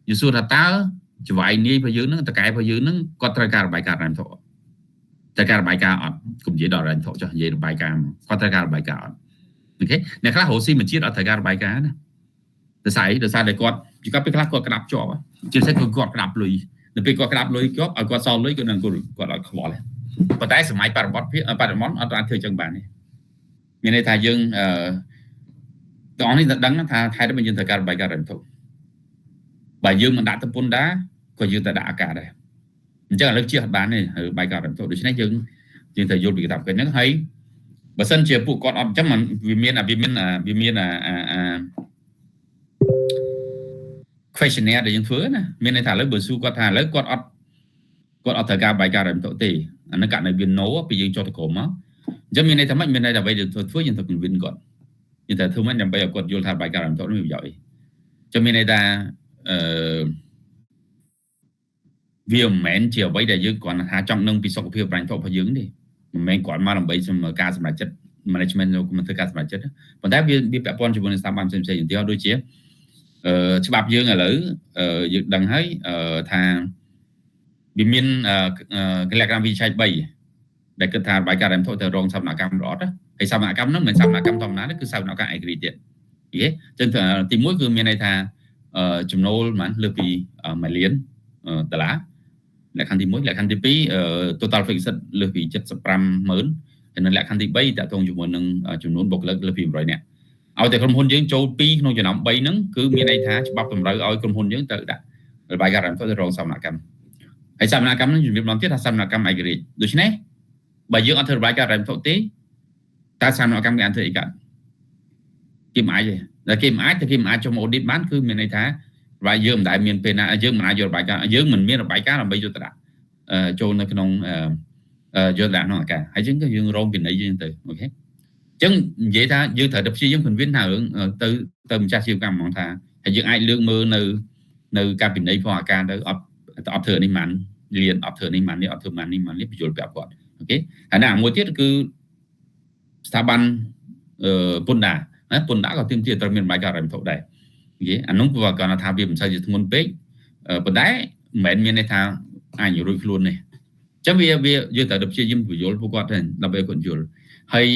យើងសួរថាតើចវាយនាយរបស់យើងហ្នឹងតកែរបស់យើងហ្នឹងគាត់ត្រូវការរបាយការណ៍ហិរញ្ញវត្ថុត្រូវការរបាយការណ៍អត់កុំនិយាយដល់ហិរញ្ញវត្ថុចុះនិយាយរបាយការណ៍គាត់ត្រូវការរបាយការណ៍អត់ okay អ្នកខ្លះរកស៊ីមួយជាតិអត់ត្រូវការរបាយការណ៍ណាដោយសារអីដោយសារតែគាត់គាត់ពេលខ្លះគាត់ក្តាប់ជាប់ជាពិសេសគឺគាត់ក្តាប់លុយនៅពេលគាត់ក្តាប់លុយជាប់ឲ្យគាត់សល់លុយគាត់នឹងគាត់អត់ខ្វល់ទេប៉ុន្តែសម័យបរិបទភាគបរិបទអត់អាចធ្វើចឹងបានទេមានន័យថាយើងអឺទាំងអស់នេះដឹងថាហេតុម៉េចយើងត្រូវការរបាយការណ៍ហិរញ្ញវត្ថុបើយើងមិនដាក់ទៅពន្ធដារក៏យើងទៅដាក់អាការដែរអញ្ចឹងឥឡូវជៀសអត់បានទេរបាយការណ៍ហិរញ្ញវត្ថុដូច្នេះយើងយើងត្រូវយល់ពីកាតព្វកិច្ចហ្នឹងហើយបើសិនជាពួកគាត់អត់អញ្ចឹងវាមានវាមានវាមានអាអា questionnaire ដែលយើងធ្វើណាមានន័យថាឥឡូវបើសួរគាត់ថាឥឡូវគាត់អត់ត្រូវការបាយការហិរញ្ញវត្ថុទេអានឹងករណីវា no ពីយើងចុះទៅក្រុមមកអញ្ចឹងមានន័យថាម៉េចមានន័យថាអ្វីដែលធ្វើធ្វើយើងត្រូវ convince គាត់យើងត្រូវធ្វើម៉េចដើម្បីឲ្យគាត់យល់ថាបាយការហិរញ្ញវត្ថុនេះមានប្រយោជន៍អីអញ្ចឹងមានន័យថាអឺវាមិនមែនជាអ្វីដែលយើងគ្រាន់តែថាចង់ដឹងពីសុខភាពហិរញ្ញវត្ថុរបស់យើងទេមិនមែនគ្រាន់មកដើម្បីការសម្រេចចិត្ត management មិនធ្វើការសម្រេចចិត្តប៉ុន្តែវាពាក់ព័ន្ធជាមួយនឹងស្ថាប័នផ្សេងៗឧទាហរណ៍ដូចជាអឺច្បាប់យើងឥឡូវយើងដឹងហើយថាវាមានលក្ខណៈវិនិច្ឆ័យ3ដែលគិតថារបាយការណ៍ហិរញ្ញវត្ថុទៅរងសវនកម្មរត់ហើយសវនកម្មហ្នឹងមិនមែនសវនកម្មធម្មតាទេគឺសវនកម្មឯករាជ្យទៀតយេចឹងទី1គឺមានន័យថាចំណូលប្រហែលលើសពី1លានដុល្លារលក្ខខណ្ឌទី1លក្ខខណ្ឌទី2 total fixed លើសពី75ម៉ឺនហើយនៅលក្ខខណ្ឌទី3តាក់ទងជាមួយនឹងចំនួនបុគ្គលិកលើសពី100នាក់ឲ្យតែក្រុមហ៊ុនយើងចូល2ក្នុងចំណោម3ហ្នឹងគឺមានន័យថាច្បាប់តម្រូវឲ្យក្រុមហ៊ុនយើងត្រូវដាក់របាយការណ៍ហិរញ្ញវត្ថុទៅរងសវនកម្មហើយសវនកម្មហ្នឹងជំរាបម្ដងទៀតថាសវនកម្មឯករាជ្យដូច្នេះបើយើងអត់ធ្វើរបាយការណ៍ហិរញ្ញវត្ថុទេតើសវនកម្មគេអាចធ្វើអីកើតគេមិនអាចទេតែគេមិនអាចតែគេមិនអាចចុះមក audit បានគឺមានន័យថារបាយយើងមិនដែលមានពេលណាយើងមិនអាចយករបាយការណ៍យើងមិនមានរបាយការណ៍ដើម្បីយកទៅដាក់ចូលនៅក្នុងយកដាក់ក្នុងអាការហើយចឹងក៏យើងរងពិន័យយើងទៅ OK ចឹងនិយាយថាយើងត្រូវតែព្យាយាម convince ថារឿងទៅទៅម្ចាស់អាជីវកម្មហ្មងថាហើយយើងអាចលើកមើលនៅការពិន័យផងអាការទៅអត់អត់ធ្វើនេះមិនលៀនអត់ធ្វើនេះមិននេះអត់ធ្វើមិននេះមិននេះបញ្យល់ប្រាប់គាត់ OK ហើយណាមួយទៀតគឺស្ថាប័នអឺពន្ធដារណាពន្ធដារក៏ទាមទារត្រូវមានរបាយការណ៍ហិរញ្ញវត្ថុដែរ OK អានោះព្រោះគាត់ថាវាមិនសូវជាធ្ងន់ពេកប៉ុន្តែមិនមែនមានន័យថាអាចរួចខ្លួនទេអញ្ចឹងវាវាយើងត្រូវតែព្យាយាមពន្យល់ពួកគាត់ទៅដើម្បីគាត់យល់ហើយ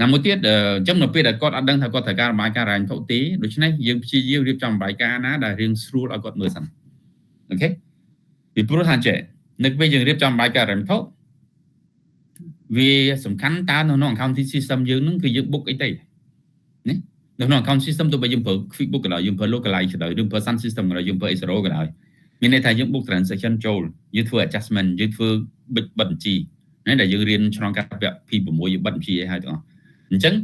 ណាមួយទៀតអញ្ចឹងនៅពេលដែលគាត់អត់ដឹងថាគាត់ត្រូវការរបាយការណ៍ហិរញ្ញវត្ថុទេដូច្នេះយើងព្យាយាមរៀបចំរបាយការណ៍ណាដែលរៀងស្រួលឲ្យគាត់មើលសិន OK ពីព្រោះថាចេះនៅពេលយើងរៀបចំរបាយការណ៍ហិរញ្ញវត្ថុវាសំខាន់តើនៅក្នុង accounting system យើងនឹងគឺយើង book អីទៅណានៅក្នុង account system ទោះបីយើងប្រើ QuickBook ក៏ដោយយើងប្រើ Lokalise ក៏ដោយយើងប្រើ Sun System ក៏ដោយយើងប្រើ Xero ក៏ដោយមានន័យថាយើង book transaction ចូលយើងធ្វើ adjustment យើងធ្វើបិទបិទបញ្ជីណាដែលយើងរៀនឆ្លងកាត់វគ្គ P6 យើងបិទបញ្ជីឲ្យហើយទាំងអស់អញ្ចឹង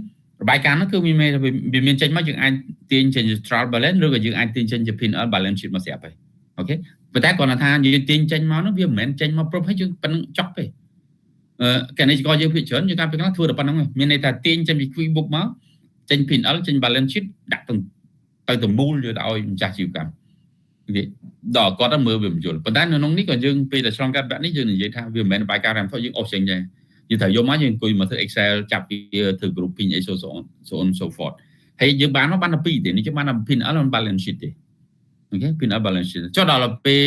របាយការណ៍នោះគឺវាមានវាមានចេញមកយើងអាចទាញចេញជា trial balance ឬក៏យើងអាចទាញចេញជា P&L balance sheet មកស្រាប់ហើយ OK ប៉ុន្តែគាត់ថាយើងទាញចេញមកនោះវាមិនមែនចេញមកគ្រប់ហើយយើងប៉ុណ្្នឹងចប់ទេអឺកណិករយើងភាគច្រើនយើងការពេលខ្លះធ្វើតែប៉ុណ្្នឹងមានន័យថាទាញចេញពី QuickBook មកចេញ P&L ចេញ balance sheet ដាក់ទៅទៅទៅមូលយកទៅឲ្យម្ចាស់អាជីវកម្មគេដល់គាត់មើលវាមិនយល់ប៉ុន្តែនៅក្នុងនេះក៏យើងពេលតែឆ្លងកាត់វគ្គនេះយើងនិយាយថាវាមិនមែនរបាយការណ៍ហិរញ្ញវត្ថុយើងអូសចេញដែរយើងត្រូវយកមកយើងអង្គុយមកធ្វើ Excel ចាប់វាធ្វើ grouping អី so so on so forth ហើយយើងបានមកបានតែពីរទេនេះយើងបានតែ P&L និង balance sheet ទេ OK P&L balance sheet ចុះដល់ពេល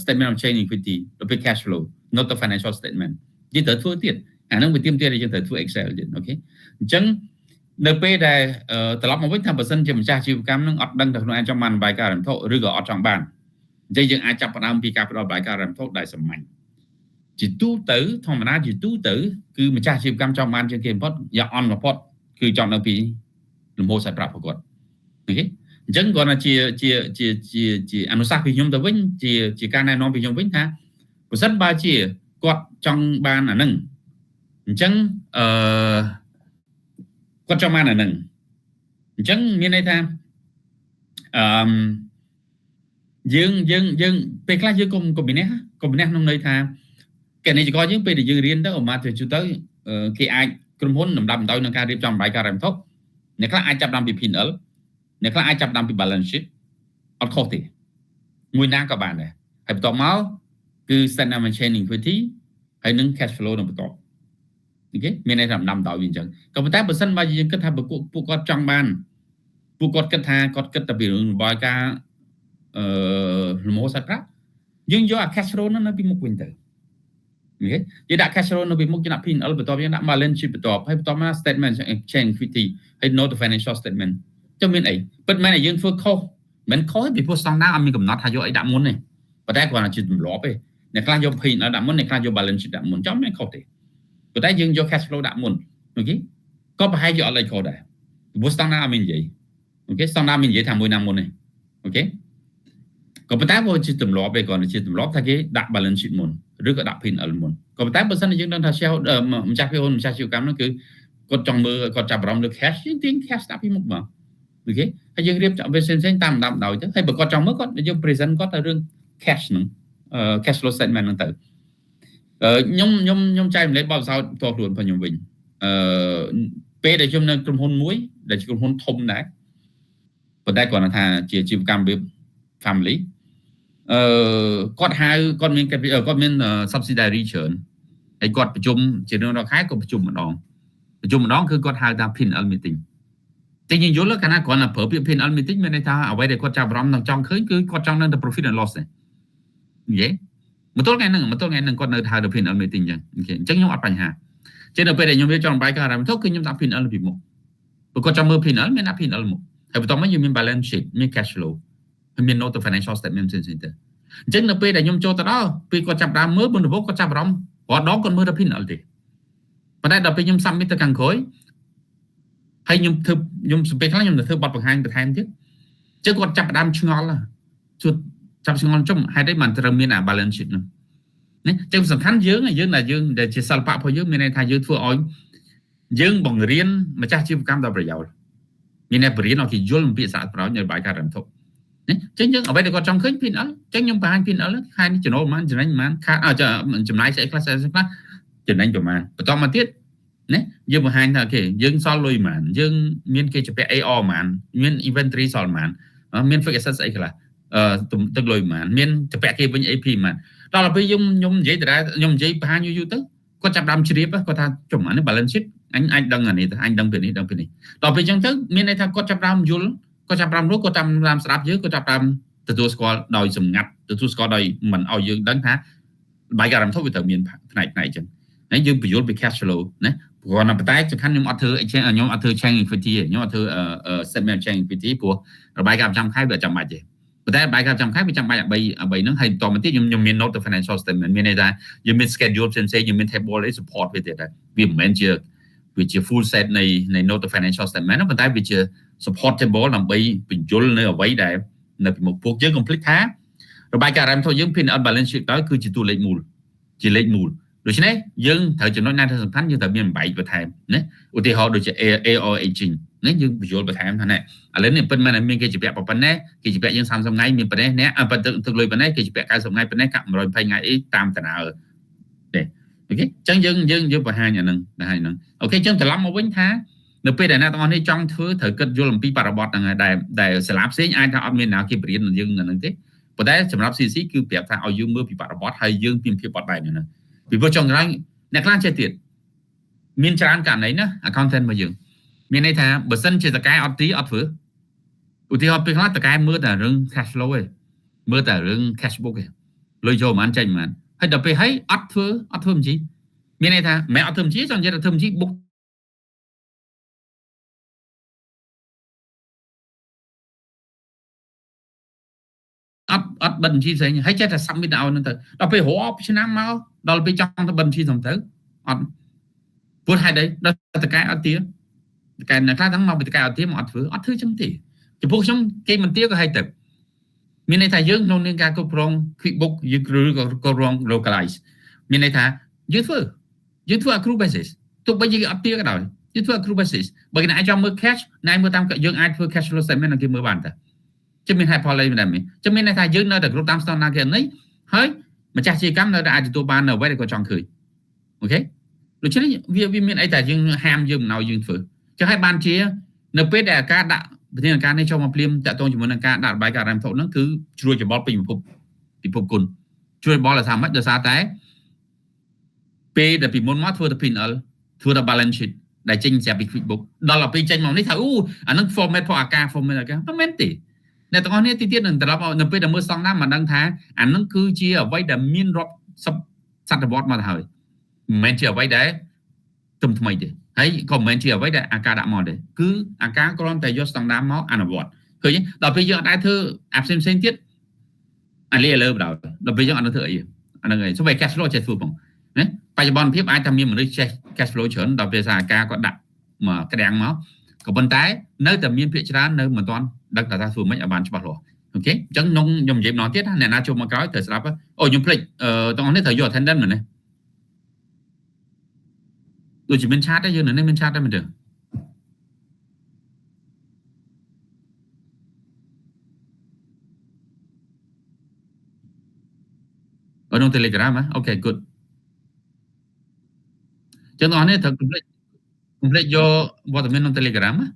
statement of change equity ដល់ពេល cash flow not the financial statement យើងត្រូវធ្វើទៀតអាហ្នឹងវាទៀមទៀតយើងត្រូវធ្វើ Excel ទៀត OK អញ្ចឹងនៅពេលដែលត្រឡប់មកវិញថាបើសិនជាម្ចាស់អាជីវកម្មនឹងអត់ដឹងថាខ្លួនឯងចង់បានរបាយការណ៍ហិរញ្ញវត្ថុឬក៏អត់ចង់បានអញ្ចឹងយើងអាចចាប់ផ្ដើមពីការផ្ដល់របាយការណ៍ហិរញ្ញវត្ថុដែលសាមញ្ញជាទូទៅធម្មតាជាទូទៅគឺម្ចាស់អាជីវកម្មចង់បានជាងគេបំផុតយ៉ាងអន់បំផុតគឺចង់នៅពីលំហូរសាច់ប្រាក់របស់គាត់ OK អញ្ចឹងគាត់ថាជាជាជាជាជាអនុសាសន៍ពីខ្ញុំទៅវិញជាជាការណែនាំពីខ្ញុំវិញថាប្រសិនបើជាគាត់ចង់បានអានឹងអញ្ចឹងអឺគាត់ចង់បានអានឹងអញ្ចឹងមានន័យថាអឺយើងយើងយើងពេលខ្លះយើងកុំកុំមានះកុំមានះក្នុងន័យថាកណិករយើងពេលដែលយើងរៀនទៅអមទៅជួយទៅគេអាចក្រុមហ៊ុនលំដាប់ដោយនឹងការរៀបចំរបាយការណ៍ហិរញ្ញវត្ថុអ្នកខ្លះអាចចាប់ដើមពី P&L អ្នកខ្លះអាចចាប់ដើមពី balance sheet អត់ខុសទេមួយណាក៏បានដែរហើយបន្ទាប់មកគឺ statement of change equity ហើយនឹង cash flow នៅបន្ទាប់ OK មានន័យថាដំដោយវាអញ្ចឹងក៏ប៉ុន្តែបើសិនបើយើងគិតថាពួកគាត់ចង់បានពួកគាត់គិតថាគាត់គិតតែពីរឿងរបាយការណ៍អឺលំហូរសាច់ប្រាក់យើងយកអា cash flow ហ្នឹងនៅពីមុខវិញទៅ OK យើងដាក់ cash flow នៅពីមុខយើងដាក់ P&L បន្ទាប់យើងដាក់ balance sheet បន្ទាប់ហើយបន្ទាប់មក statement change equity ហើយ note financial statement ចុះមានអីពិតមែនតែយើងធ្វើខុសមិនខុសទេពីព្រោះស្តង់ដារអត់មានកំណត់ថាយកអីដាក់មុនទេប៉ុន្តែគ្រាន់តែជាទម្លាប់ទេអ្នកខ្លះយក P&L ដាក់មុនអ្នកខ្លះយក balance sheet ដាក់មុនចំមានខុសទេប៉ុន្តែយើងយក cash flow ដាក់មុន OK ក៏ប្រហែលជាអត់លេខខុសដែរព្រោះស្តង់ដារអត់មាននិយាយ OK ស្តង់ដារមាននិយាយថាមួយណាមុនទេ OK ក៏ប៉ុន្តែវាជាទម្លាប់ទេគ្រាន់តែជាទម្លាប់ថាគេដាក់ balance sheet មុនឬក៏ដាក់ P&L មុនក៏ប៉ុន្តែបើសិនជាយើងដឹងថា shareholder ម្ចាស់ភាគហ៊ុនម្ចាស់អាជីវកម្មហ្នឹងគឺគាត់ចង់មើលគាត់ចាប់អារម្មណ៍លើ cash យើងទាញ cash ដាក់ពីមុខមក OK ហើយយើងរៀបចំវាផ្សេងៗតាមដាប់ដោយទៅហើយបើគាត់ចង់មើលគាត់យើង present គាត់ទៅរឿង cash ហ្នឹង cash flow statement ហ្នឹងទៅខ្ញុំចែករំលែកបទពិសោធន៍ផ្ទាល់ខ្លួនរបស់ខ្ញុំវិញអឺពេលដែលខ្ញុំនៅក្រុមហ៊ុនមួយដែលជាក្រុមហ៊ុនធំដែរប៉ុន្តែគ្រាន់តែថាជាអាជីវកម្មរបៀប family គាត់ហៅគាត់មានគាត់មាន subsidiary ច្រើនហើយគាត់ប្រជុំជារៀងរាល់ខែក៏ប្រជុំម្ដងប្រជុំម្ដងគឺគាត់ហៅថា P&L meeting តែយើងយល់កាលណាគ្រាន់តែប្រើពាក្យ P&L meeting មានន័យថាអ្វីដែលគាត់ចាប់អារម្មណ៍នឹងចង់ឃើញគឺគាត់ចង់នឹងតែ profit and loss ទេនិយាយមកទល់ថ្ងៃហ្នឹងមកទល់ថ្ងៃហ្នឹងគាត់នៅហៅទៅ P&L meeting អញ្ចឹង OK អញ្ចឹងខ្ញុំអត់បញ្ហាចឹងនៅពេលដែលខ្ញុំរៀបចំបាយការហិរញ្ញវត្ថុគឺខ្ញុំដាក់ P&L ពីមុខព្រោះគាត់ចង់មើល P&L មានដាក់ P&L មុខហើយបន្ទាប់មកយើងមាន balance sheet មាន cash flow ហើយមាន note financial statement ផ្សេងៗទៅអញ្ចឹងនៅពេលដែលខ្ញុំចូលទៅដល់ពេលគាត់ចាប់ដើមមើលមុនដំបូងគាត់ចាប់អារម្មណ៍រាល់ដងគាត់មើលតែ P&L ទេប៉ុន្តែដល់ពេលខ្ញុំ submit ទៅខាងក្រោយហើយខ្ញុំធ្វើខ្ញុំសំពេលខ្លះខ្ញុំទៅធ្វើបទបង្ហាញបន្ថែមទៀតអញ្ចឹងគាត់ចាប់ដើមឆ្ងល់ជួចាប់ឆ្ងល់ចុំហេតុអីបានត្រូវមានអា balance sheet នោះណាចឹងសំខាន់យើងយើងដែលយើងដែលជាសិល្បៈរបស់យើងមានន័យថាយើងធ្វើឲ្យយើងបង្រៀនម្ចាស់អាជីវកម្មដល់ប្រយោជន៍មានន័យបរៀនឲ្យគេយល់អំពីសារៈប្រយោជន៍នៃបាយការហិរញ្ញវត្ថុណាចឹងយើងអ្វីដែលគាត់ចង់ឃើញ P&L ចឹងខ្ញុំបង្ហាញ P&L ខែនេះចំណូលប្រហែលចំណេញប្រហែលខាតចំណាយស្អីខ្លះស្អីខ្លះចំណេញប្រហែលបន្តមកទៀតណាយើងបង្ហាញថា OK យើងសល់លុយប្រហែលយើងមានគេជំពាក់ AR ប្រហែលមាន inventory សល់ប្រហែលមាន fixed asset ស្អីខ្លះទឹកលុយប្រហែលមានជំពាក់គេវិញ AP ប្រហែលដល់ពេលយើងខ្ញុំនិយាយដដែលខ្ញុំនិយាយបង្ហាញយូរយូរទៅគាត់ចាប់ដើមជ្រាបគាត់ថាចំអានេះ balance sheet អញអាចដឹងអានេះទៅអញដឹងពីនេះដឹងពីនេះដល់ពេលអញ្ចឹងទៅមានន័យថាគាត់ចាប់ដើមយល់គាត់ចាប់ដើមรู้គាត់តាមតាមស្ដាប់យើងគាត់ចាប់ដើមទទួលស្គាល់ដោយសម្ងាត់ទទួលស្គាល់ដោយមិនឲ្យយើងដឹងថាបាយការរំធុវាត្រូវមានផ្នែកផ្នែកអញ្ចឹងហើយយើងបញ្យល់ពី cash flow ណាព្រោះតែតែសំខាន់ខ្ញុំអត់ធ្វើ exchange ខ្ញុំអត់ធ្វើ change equity ទេខ្ញុំអត់ធ្វើ statement change equity ព្រោះរបាយការណ៍ប្រចាំខែវាចាំបាច់ទេប៉ុន្តែរបាយការណ៍ប្រចាំខែវាចាំបាច់អ្វីអ្វីហ្នឹងហើយបន្តមកទៀតខ្ញុំខ្ញុំមាន note to financial statement មានន័យថាយើងមាន schedule ផ្សេងៗយើងមាន table អី support វាទៀតដែរវាមិនមែនជាវាជា full set នៃ note to financial statement ប៉ុន្តែវាជា support table ដើម្បីបញ្យលនៅអ្វីដែលនៅពីមុខពួកយើង complete ថារបាយការណ៍ហិរញ្ញវត្ថុយើង P&L balance sheet ដល់គឺជាតួលេខមូលជាលេខមូលដូច្នេះយើងត្រូវចំណុចណាដែលសំខាន់យើងត្រូវមានបំបែកបន្ថែមណាឧទាហរណ៍ដូចជា AR aging ណាយើងបញ្យល់បន្ថែមថាណែឥឡូវនេះពិតមែនមានគេជំពាក់ប៉ុណ្ណេះគេជំពាក់យើង30ថ្ងៃមានប៉ុណ្ណេះអ្នកប៉ុន្តែទឹកលុយប៉ុណ្ណេះគេជំពាក់90ថ្ងៃប៉ុណ្ណេះកាក់120ថ្ងៃអីតាមតាណើទេ OK អញ្ចឹងយើងយើងយើងបង្ហាញអាហ្នឹងបង្ហាញហ្នឹង OK អញ្ចឹងត្រឡប់មកវិញថានៅពេលដែលអ្នកទាំងអស់នេះចង់ធ្វើត្រូវគិតយល់អំពីបរិបទហ្នឹងហើយដែលដែលសាលាផ្សេងអាចថាអត់មានណាគេបរៀនយើងហ្នឹងទេប៉ុន្តែសម្រាប់ CC គឺប្រាប់ថាឲ្យយើងមើលពីបរិបទហើយយើងមានភាពបត់បែនហ្នឹងពីព្រោះចុងក្រោយអ្នកខ្លះចេះទៀតមានច្រើនករណីណា accountant របស់យើងមានន័យថាបើសិនជាតកែអត់ទីអត់ធ្វើឧទាហរណ៍ពេលខ្លះតកែមើលតែរឿង cash flow ឯងមើលតែរឿង cash book ឯងលុយចូលប្រហែលចេញប្រហែលហើយដល់ពេលហើយអត់ធ្វើអត់ធ្វើបញ្ជីមានន័យថាមិនអត់ធ្វើបញ្ជីចង់និយាយថាធ្វើបញ្ជី book អត់អត់បិទបញ្ជីផ្សេងហើយចេះតែ submit ឲ្យហ្នឹងទៅដល់ពេលរាប់ឆ្នាំមកដល់ពេលចង់ទៅបិទបញ្ជីហ្នឹងទៅអត់ព្រោះហេតុអីដល់តកែអត់ទាតកែអ្នកខ្លះហ្នឹងមកពីតកែអត់ទាមកអត់ធ្វើអត់ធ្វើចឹងទេចំពោះខ្ញុំគេមិនទាក៏ហេតុទៅមានន័យថាយើងក្នុងនាមការគ្រប់គ្រង QuickBook យើងឬក៏គ្រប់គ្រង localize មានន័យថាយើងធ្វើយើងធ្វើ accrual basis ទោះបីជាគេអត់ទាក៏ដោយយើងធ្វើ accrual basis បើគេអាចចង់មើល cash ណែមើលតាមយើងអាចធ្វើ cash flow statement ឲ្យគេមើលបានតាចាំមានហេតុផលអីមិនដែរចាំមានន័យថាយើងនៅតែគ្រប់តាមស្តង់ដារគេនេះហើយម្ចាស់អាជីវកម្មនៅតែអាចទទួលបាននៅអ្វីដែលគាត់ចង់ឃើញ OK ដូច្នេះវាវាមានអីតែយើងហាមយើងមិនឲ្យយើងធ្វើចឹងហើយបានជានៅពេលដែលការដាក់វិធានការនេះចូលមកភ្លាមតាក់ទងជាមួយនឹងការដាក់របាយការណ៍ហិរញ្ញវត្ថុហ្នឹងគឺជ្រួលច្របល់ពេញពិភពពិភពគុណជ្រួលច្របល់ដោយសារម៉េចដោយសារតែពេលដែលពីមុនមកធ្វើតែ P&L ធ្វើតែ balance sheet ដែលចេញស្រាប់ពី QuickBook ដល់ទៅពេលចេញមកនេះថាអូអាហ្នឹង format ផងអាការ format អាការមិនមែនទេអ្នកទាំងអស់នេះទីទៀតនឹងត្រឡប់នៅពេលដែលមើលស្តង់ដារមកដឹងថាអានឹងគឺជាអ្វីដែលមានរាប់សតវត្សមកទៅហើយមិនមែនជាអ្វីដែលទំថ្មីទេហើយក៏មិនមែនជាអ្វីដែលអាការដាក់មកទេគឺអាការគ្រាន់តែយកស្តង់ដារមកអនុវត្តឃើញដល់ពេលយើងអត់ដែរធ្វើអាផ្សេងផ្សេងទៀតអាលីលើបណ្ដោយដល់ពេលយើងអត់ធ្វើអីអាហ្នឹងឯងសូម្បី cash flow ចេះធ្វើផងណាបច្ចុប្បន្នភាពអាចថាមានមនុស្សចេះ cash flow ច្រើនដល់ពេលថាអាការគាត់ដាក់មកក្តាំងមកក៏ប៉ុន្តែនៅតែមានភាគច្រើននៅមិនទាន់ដឹងថាធ្វើម៉េចឲ្យបានច្បាស់លាស់ OK អញ្ចឹងក្នុងខ្ញុំនិយាយម្ដងទៀតណាអ្នកណាចូលមកក្រោយត្រូវស្ដាប់អូខ្ញុំភ្លេចអឺទាំងអស់នេះត្រូវយក attendance មែនទេដូចជាមាន chat ទេយើងនៅនេះមាន chat ទេមែនទេ ក្នុង Telegram ហ៎ OK good ចឹងបងប្អូនត្រូវកុំភ្លេចយកវត្តមានក្នុង Telegram ណា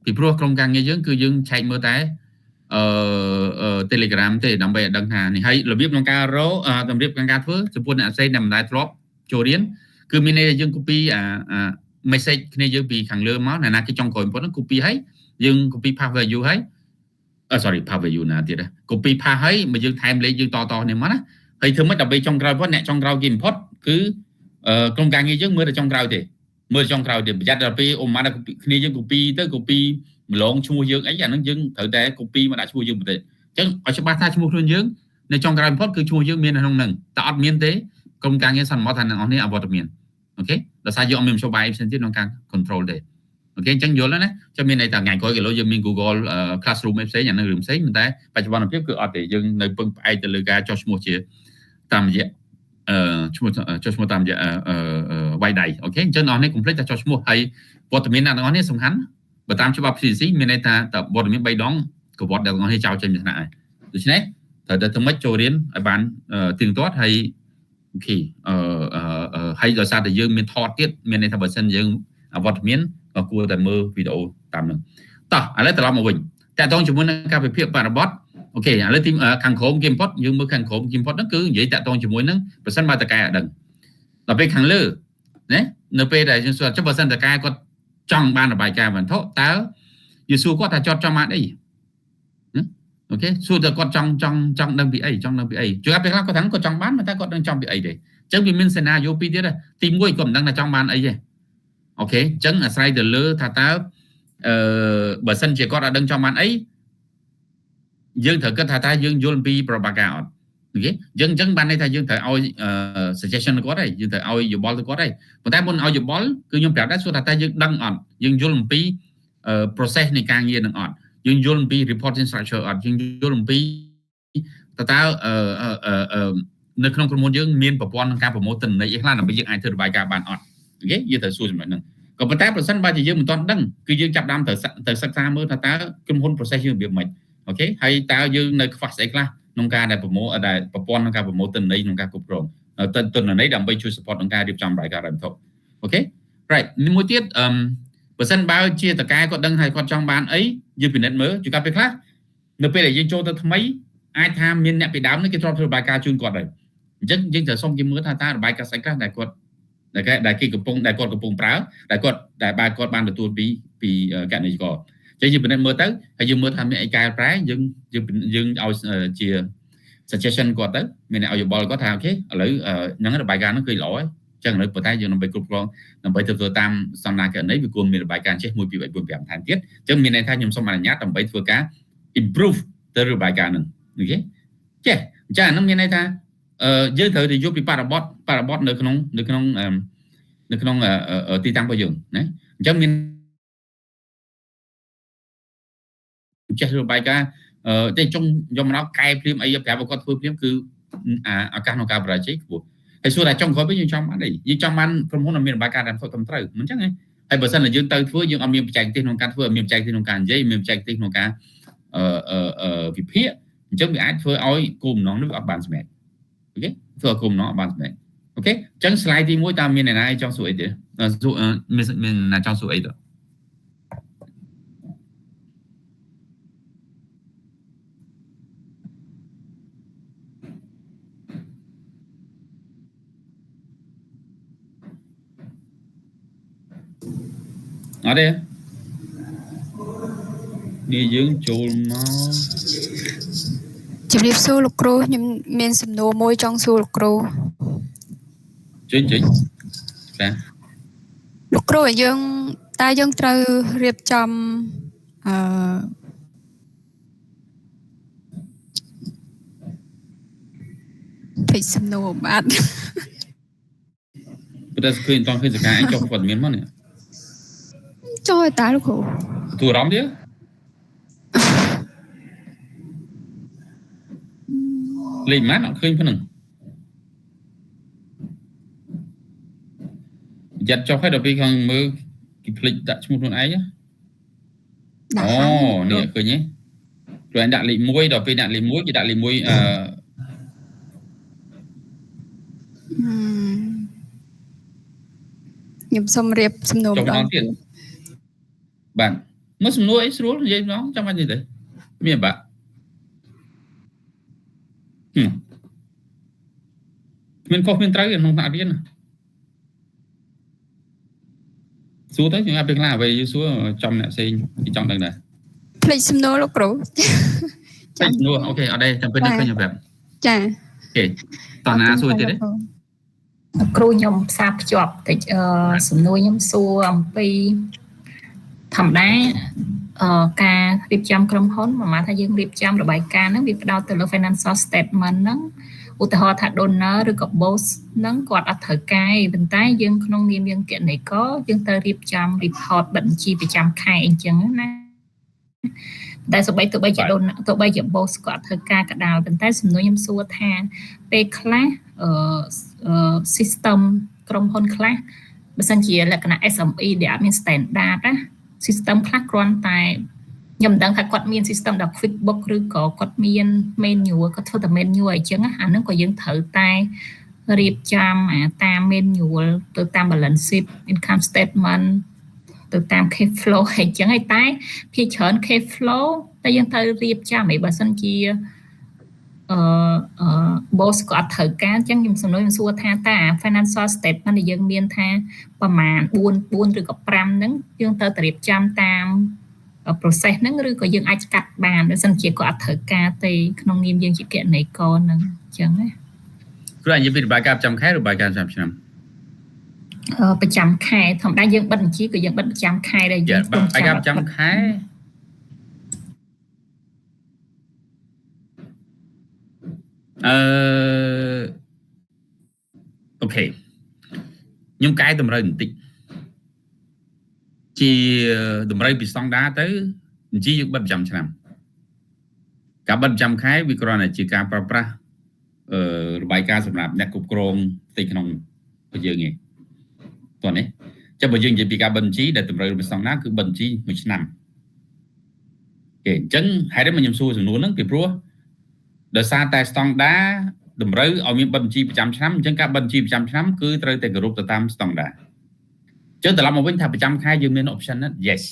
ពីព្រោះក្រុមការងារយើងគឺយើងឆែកមើលតែTelegram ទេដើម្បីឲ្យដឹងថានេះហើយរបៀបក្នុងការរករបៀបក្នុងការធ្វើចំពោះអ្នកផ្សេងដែលមិនដែលធ្លាប់ចូលរៀនគឺមានន័យថាយើង copy អា message គ្នាយើងពីខាងលើមកណាណាគេចង់ក្រោយបំផុតហ្នឹង copy ហើយយើង copy path value ហើយ sorry path value ណាទៀត copy path ហើយមកយើងថែមលេខយើងតតគ្នាមកណាហើយធ្វើម៉េចដើម្បីចុងក្រោយផុតអ្នកចុងក្រោយគេបំផុតគឺក្រុមការងារយើងមើលតែចុងក្រោយទេមើលចុងក្រោយទេប្រយ័ត្នដល់ពេលអូម៉ាត់គ្នាយើង copy ទៅ copy ម្លងឈ្មោះយើងអីអាហ្នឹងយើងត្រូវតែ copy មកដាក់ឈ្មោះយើងបន្តិចអញ្ចឹងឲ្យច្បាស់ថាឈ្មោះខ្លួនយើងនៅចុងក្រោយបំផុតគឺឈ្មោះយើងមាននៅក្នុងហ្នឹងតែអត់មានទេក្រុមការងារសន្មតថាអ្នកនរនេះអវត្តមាន OK ដោយសារយើងអត់មានមធ្យោបាយផ្សេងទៀតក្នុងការ control ទេ OK អញ្ចឹងយល់ណាចាំមានន័យថាថ្ងៃក្រោយគីឡូយើងមាន Google Classroom ផ្សេងអានឹងរឿងផ្សេងប៉ុន្តែបច្ចុប្បន្នភាពគឺអត់ទេយើងនៅពឹងផ្អែកទៅលើការចុះឈ្មោះជាតាមរយៈឈ្មោះចុះឈ្មោះតាមរយៈវាយដៃ OK អញ្ចឹងអ្នកនេះកុំភ្លេចតែចុះឈ្មោះហើយវត្តមានអ្នកទាំងអស់នេះសំខាន់បើតាមច្បាប់ PCC មានន័យថាតវត្តមាន3ដងកវត្តដែលទាំងអស់នេះចោលចេញពីថ្នាក់ហើយដូច្នេះត្រូវតែធ្វើម៉េចចូលរៀនឲ្យបានទៀងទាត់ហើយ OK អឺហើយដោយសារតែយើងមានថតទៀតមានន័យថាបើសិនយើងអវត្តមានក៏គួរតែមើលវីដេអូតាមនឹងតោះឥឡូវត្រឡប់មកវិញតើតងជាមួយនឹងការវិភាគបរិបទ OK ឥឡូវទីខាងក្រោមគេបំផុតយើងមើលខាងក្រោមគេបំផុតហ្នឹងគឺនិយាយតាក់ទងជាមួយនឹងប្រសិនបើតកែអត់ដឹងដល់ពេលខាងលើណានៅពេលដែលយើងសួរចុះបើសិនតកែគាត់ចង់បានរបាយការណ៍វត្ថុតើយើងសួរគាត់ថាចត់ចង់បានអី OK សួរតើគាត់ចង់ចង់ចង់ដឹងពីអីចង់ដឹងពីអីជួនកាលពេលខ្លះគាត់ថាគាត់ចង់បានតែគាត់ដឹងចង់ពីអីទេអញ្ចឹងវាមាន scenario ពីរទៀតទី1គាត់មិនដឹងថាចង់បានអីទេ OK អញ្ចឹងអាស្រ័យទៅលើថាតើអឺបើសិនជាគាត់អត់ដឹងចង់បានអីយើងត្រូវគិតថាតើយើងយល់ពីប្រតិបត្តិការអត់ OK យើងអញ្ចឹងបានន័យថាយើងត្រូវឲ្យ suggestion ទៅគាត់ហើយយើងត្រូវឲ្យយោបល់ទៅគាត់ហើយប៉ុន្តែមុនឲ្យយោបល់គឺខ្ញុំប្រាប់ដែរសួរថាតើយើងដឹងអត់យើងយល់អំពី process នៃការងារនឹងអត់យើងយល់អំពី reporting structure អត់យើងយល់អំពីតើនៅក្នុងក្រុមហ៊ុនយើងមានប្រព័ន្ធក្នុងការប្រមូលទិន្នន័យអីខ្លះដើម្បីយើងអាចធ្វើរបាយការណ៍បានអត់ OK យើងត្រូវសួរចំណុចហ្នឹងក៏ប៉ុន្តែប្រសិនបើជាយើងមិនទាន់ដឹងគឺយើងចាប់ដើមត្រូវទៅសិក្សាមើលថាតើក្រុមហ៊ុន process យើងរបៀបម៉េច OK ហើយតើយើងនៅខ្វះស្អីខ្លះក្នុងការដែលប្រមូលដែលប្រព័ន្ធក្នុងការប្រមូលទិន្នន័យក្នុងការគ្រប់គ្រងទិន្នន័យដើម្បីជួយ support ក្នុងការរៀបចំរបាយការណ៍ហិរញ្ញវត្ថុ OK right នេះមួយទៀតអឺបើសិនបើជាតកែគាត់ដឹងហើយគាត់ចង់បានអីយើងពិនិត្យមើលជួនកាលពេលខ្លះនៅពេលដែលយើងចូលទៅថ្មីអាចថាមានអ្នកពីដើមនេះគេធ្លាប់ធ្វើរបាយការណ៍ជូនគាត់ហើយអញ្ចឹងយើងត្រូវសុំគេមើលថាតើរបាយការណ៍ស្អីខ្លះដែលគាត់ដែលគេដែលគេកំពុងដែលគាត់កំពុងប្រើដែលគាត់ដែលបានគាត់បានទទួលពីពីកណិករអញ្ចឹងយើងពិនិត្យមើលទៅហើយយើងមើលថាមានអីកែប្រែយើងយើងយើងឲ្យជា suggestion គាត់ទៅមានអ្នកឲ្យយោបល់គាត់ថា OK ឥឡូវហ្នឹងរបាយការណ៍ហ្នឹងគឺល្អហើយចឹងឥឡូវប៉ុន្តែយើងដើម្បីគ្រប់គ្រងដើម្បីធ្វើតាមស្តង់ដារកណន័យវាគួរមានរបាយការណ៍ចេះ1 2 3 4 5ថែមទៀតអញ្ចឹងមានន័យថាខ្ញុំសូមអនុញ្ញាតដើម្បីធ្វើការ improve ទៅរបាយការណ៍ហ្នឹង OK ចេះអញ្ចឹងអាហ្នឹងមានន័យថាអឺយើងត្រូវតែយកពីបរិបទបរិបទនៅក្នុងទីតាំងរបស់យើងណាអញ្ចឹងមានចេះរបាយការណ៍ទេចុងយកមកដល់កែភ្លាមអីប្រាប់គាត់ធ្វើភ្លាមគឺអាឱកាសក្នុងការបរាជ័យខ្ពស់ហើយសួរថាចុងក្រោយវិញយើងចង់បានអីយើងចង់បានក្រុមហ៊ុនឲ្យមានរបាយការណ៍តាមត្រឹមត្រូវមិនអញ្ចឹងទេហើយបើសិនជាយើងទៅធ្វើយើងអត់មានបច្ចេកទេសក្នុងការធ្វើអត់មានបច្ចេកទេសក្នុងការនិយាយមានបច្ចេកទេសក្នុងការអឺអឺវិភាគអញ្ចឹងវាអាចធ្វើឲ្យគោលបំណងនេះអត់បានសម្រេច OK ធ្វើឲ្យគោលបំណងអត់បានសម្រេច OK អញ្ចឹង slide ទី1តើមានអ្នកណាចង់សួរអីទេសួរមានមានណាចង់សួរអីទៅអត់ទេនេះយើងចូលមក ជំរាបសួរលោកគ្រូខ្ញុំមានសំណួរមួយចង់សួរលោកគ្រូ ចេញចេញចា លោកគ្រូយើងតើយើងត្រូវរៀបចំអឺពេចសំណួរបាទ ប៉ុន្តែឃើញអត់ឃើញសកាអញចុះព័ត៌មានមកនេះ ចូលតាលោកគ្រូ ទូអារម្មណ៍ទៀតលេខប៉ុន្មានអត់ឃើញប៉ុណ្ណឹងយ៉ាត់ចុះហើយដល់ពេលខាងមើលគេភ្លេចដាក់ឈ្មោះខ្លួនឯង ដាក់ អូនេះឃើញទេខ្លួនឯងដាក់លេខ1ដល់ពេលដាក់លេខ1គេដាក់លេខ1អឺ ខ្ញុំសូមរៀបសំណួរ ចុះ ម្ដង ម្ដងទៀតបាទមើលសំណួរអីស្រួលនិយាយម្ដងចាំបាច់នេះទេមានបាក់ហឹមគ្មានខុសគ្មានត្រូវក្នុងថ្នាក់រៀនណាសួរទៅយើងអាចពេលខ្លះអ្វីយើងសួរចំអ្នកផ្សេងគេចង់ដឹងដែរ ភ្លេចសំណួរលោកគ្រូ តែសំណួរ OK អត់ទេចាំពេលនឹកឃើញប្រាប់ ចា OK តោះណាសួរទៀតទេ គ្រូខ្ញុំផ្សារភ្ជាប់តិចអឺសំណួរខ្ញុំសួរអំពីធម្មតាអឺការរៀបចំក្រុមហ៊ុនប្រហែលថាយើងរៀបចំរបាយការណ៍ហ្នឹងវាផ្ដោតទៅលើ financial statement ហ្នឹងឧទាហរណ៍ថា donor ឬក៏ boss ហ្នឹងគាត់អត់ត្រូវការទេប៉ុន្តែយើងក្នុងនាមយើងគណនេយ្យករយើងត្រូវរៀបចំ report បិទបញ្ជីប្រចាំខែអញ្ចឹងណាតែសូម្បីទោះបីជា donor ទោះបីជា boss ក៏អត់ត្រូវការក៏ដោយប៉ុន្តែសំណួរខ្ញុំសួរថាពេលខ្លះអឺ system ក្រុមហ៊ុនខ្លះបើសិនជាលក្ខណៈ SME ដែលអត់មាន standard ណា system ខ្លះគ្រាន់តែខ្ញុំមិនដឹងថាគាត់មាន system ដល់ QuickBook ឬក៏គាត់មាន manual គាត់ធ្វើតែ manual អញ្ចឹងអាហ្នឹងក៏យើងត្រូវតែរៀបចំអាតាម manual ទៅតាម balance sheet income statement ទៅតាម cash flow អញ្ចឹងហើយតែភាគច្រើន cash flow តែយើងត្រូវរៀបចំអីបើសិនជាអឺអឺ boss ក៏អត់ត្រូវការអញ្ចឹងខ្ញុំសំណួរខ្ញុំសួរថាតើអា financial statement ដែលយើងមានថាប្រមាណ4 4ឬក៏5ហ្នឹងយើងត្រូវតែរៀបចំតាម process ហ្នឹងឬក៏យើងអាចកាត់បានបើសិនជាគាត់អត់ត្រូវការទេក្នុងនាមយើងជាគណនេយ្យករហ្នឹងអញ្ចឹងណា គឺអញនិយាយពីរបាយការណ៍ប្រចាំខែឬរបាយការណ៍ប្រចាំឆ្នាំ ប្រចាំខែធម្មតាយើងបិទបញ្ជីក៏យើងបិទប្រចាំខែដែរ យើងរបាយការណ៍ប្រចាំខែអឺ OK ខ្ញុំកែតម្រូវបន្តិចជាតម្រូវពីស្តង់ដាទៅបញ្ជីយើងបិទប្រចាំឆ្នាំការបិទប្រចាំខែវាគ្រាន់តែជាការប្រើប្រាស់អឺរបាយការណ៍សម្រាប់អ្នកគ្រប់គ្រងផ្ទៃក្នុងរបស់យើងឯងតោះនេះចាំបើយើងនិយាយពីការបិទបញ្ជីដែលតម្រូវពីស្តង់ដាគឺបិទបញ្ជីមួយឆ្នាំគេអញ្ចឹងហេតុអីមកខ្ញុំសួរសំណួរហ្នឹងពីព្រោះដោយសារតែស្តង់ដាតម្រូវឲ្យមានបិទបញ្ជីប្រចាំឆ្នាំអញ្ចឹងការបិទបញ្ជីប្រចាំឆ្នាំគឺត្រូវតែគោរពទៅតាមស្តង់ដាអញ្ចឹងត្រឡប់មកវិញថាប្រចាំខែយើងមាន option ណា yes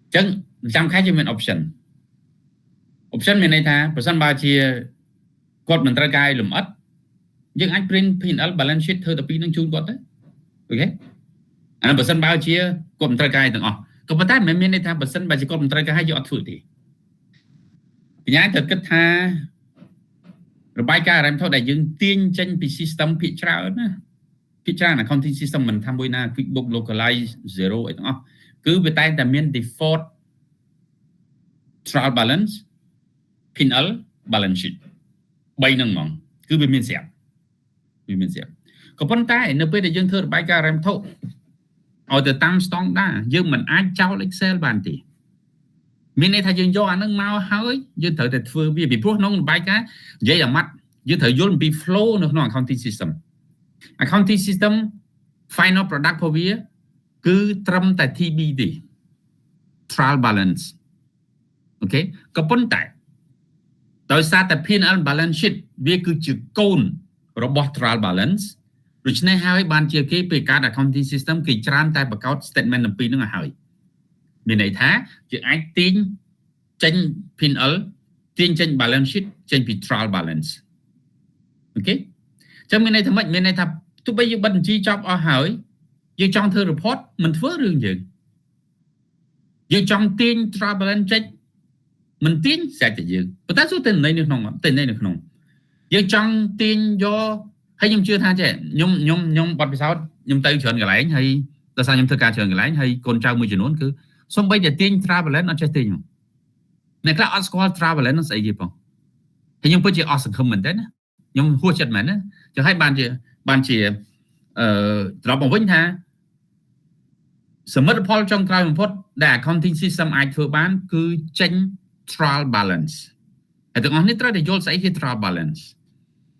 អញ្ចឹងប្រចាំខែយើងមាន option option មានន័យថាប្រសិនបើជាគាត់មិនត្រូវការឲ្យលម្អិតយើងអាច print P&L balance sheet ធ្វើតែពីរនឹងជូនគាត់ទៅ OK អានោះប្រសិនបើជាគាត់មិនត្រូវការឲ្យទាំងអស់ក៏ប៉ុន្តែមិនមែនមានន័យថាប្រសិនបើជាគាត់មិនត្រូវការឲ្យយើងអត់ធ្វើទេបញ្ញាត្រូវគិតថារបាយការណ៍ហិរញ្ញវត្ថុដែលយើងទាញចេញពី system ភាគច្រើនណាភាគច្រើន accounting system មិនថាមួយណា QuickBook Lokalise Xero អីទាំងអស់គឺវាតែងតែមាន default trial balance P&L balance sheet 3ហ្នឹងហ្មងគឺវាមានស្រាប់វាមានស្រាប់ក៏ប៉ុន្តែនៅពេលដែលយើងធ្វើរបាយការណ៍ហិរញ្ញវត្ថុឲ្យទៅតាមស្តង់ដាយើងមិនអាចចោល Excel បានទេមានន័យថាយើងយកអាហ្នឹងមកហើយយើងត្រូវតែធ្វើវាពីព្រោះក្នុងរបាយការណ៍និយាយអាម៉ាត់យើងត្រូវយល់អំពី flow នៅក្នុង accounting system accounting system final product របស់វាគឺត្រឹមតែ TB ទេ trial balance OK ក៏ប៉ុន្តែដោយសារតែ P&L balance sheet វាគឺជាកូនរបស់ trial balance ដូច្នេះហើយបានជាគេពេលកើត accounting system គេច្រើនតែបង្កើត statement ទាំងពីរហ្នឹងឲ្យហើយមានន័យថាយើងអាចទាញចេញ P&L ទាញចេញ balance sheet ចេញពី trial balance OK ចឹងមានន័យថាម៉េចមានន័យថាទោះបីយើងបិទបញ្ជីចប់អស់ហើយយើងចង់ធ្វើ report មិនធ្វើរឿងយើងយើងចង់ទាញ trial balance ចេញមិនទាញស្រេចតែយើងប៉ុន្តែសួរតែន័យនៅក្នុងតែន័យនៅក្នុងយើងចង់ទាញយកហើយខ្ញុំជឿថាចេះខ្ញុំខ្ញុំខ្ញុំបត់ពិសោធន៍ខ្ញុំទៅច្រើនកន្លែងហើយដោយសារខ្ញុំធ្វើការច្រើនកន្លែងហើយកូនចៅមួយចំនួនគឺសំបីតែទាញ trial balance អត់ចេះទាញអ្នកខ្លះអត់ស្គាល់ trial balance នឹងស្អីគេផងហើយខ្ញុំពិតជាអស់សង្ឃឹមមែនតើណាខ្ញុំហួសចិត្តមែនណាចឹងហើយបានជាបានជាអឺត្រឡប់មកវិញថាសមិទ្ធផលចុងក្រោយបំផុតដែល accounting system អាចធ្វើបានគឺចេញ trial balance ហើយទាំងអស់នេះត្រូវតែយល់ស្អីគេ trial balance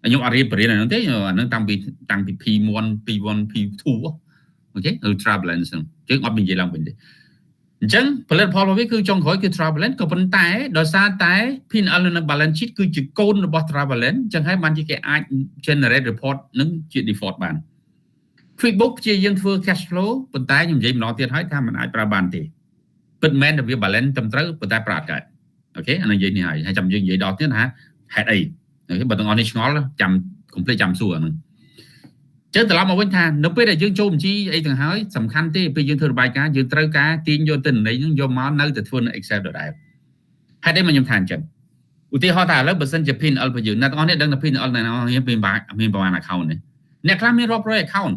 ខ្ញុំអត់រៀនបរិញ្ញាអាហ្នឹងទេអាហ្នឹងតាំងពីតាំងពី P1 P1 P2 OK ឬ trial balance ហ្នឹងយើងអត់និយាយឡើងវិញទេអញ្ចឹងផលិតផលរបស់វាគឺចុងក្រោយគឺ trial balance ក៏ប៉ុន្តែដោយសារតែ P&L និង balance sheet គឺជាកូនរបស់ trial balance អញ្ចឹងហើយបានជាគេអាច generate report នឹងជា default បាន QuickBook ព្យាយាមធ្វើ cash flow ប៉ុន្តែខ្ញុំនិយាយម្ដងទៀតហើយថាมันអាចប្រើបានទេពិតមែនតែវា balance ត្រឹមត្រូវប៉ុន្តែប្រើអត់កើត OK អានឹងនិយាយនេះហើយហើយចាំយើងនិយាយដល់ទៀតថាហេតុអី OK បើទាំងអស់នេះឆ្ងល់ចាំកុំភ្លេចចាំសួរអានឹងចឹងត្រឡប់មកវិញថានៅពេលដែលយើងចូលបញ្ជីអីទាំងហើយសំខាន់ទេពេលយើងធ្វើរបាយការណ៍យើងត្រូវការទាញយកទិន្នន័យហ្នឹងយកមកនៅតែធ្វើនៅ Excel ដដែលហេតុអីមកខ្ញុំថាអញ្ចឹងឧទាហរណ៍ថាឥឡូវបើសិនជា P&L របស់យើងអ្នកទាំងអស់នេះដឹងថា P&L នៅនេះមានមានប្រហែល account នេះអ្នកខ្លះមានរាប់រយ account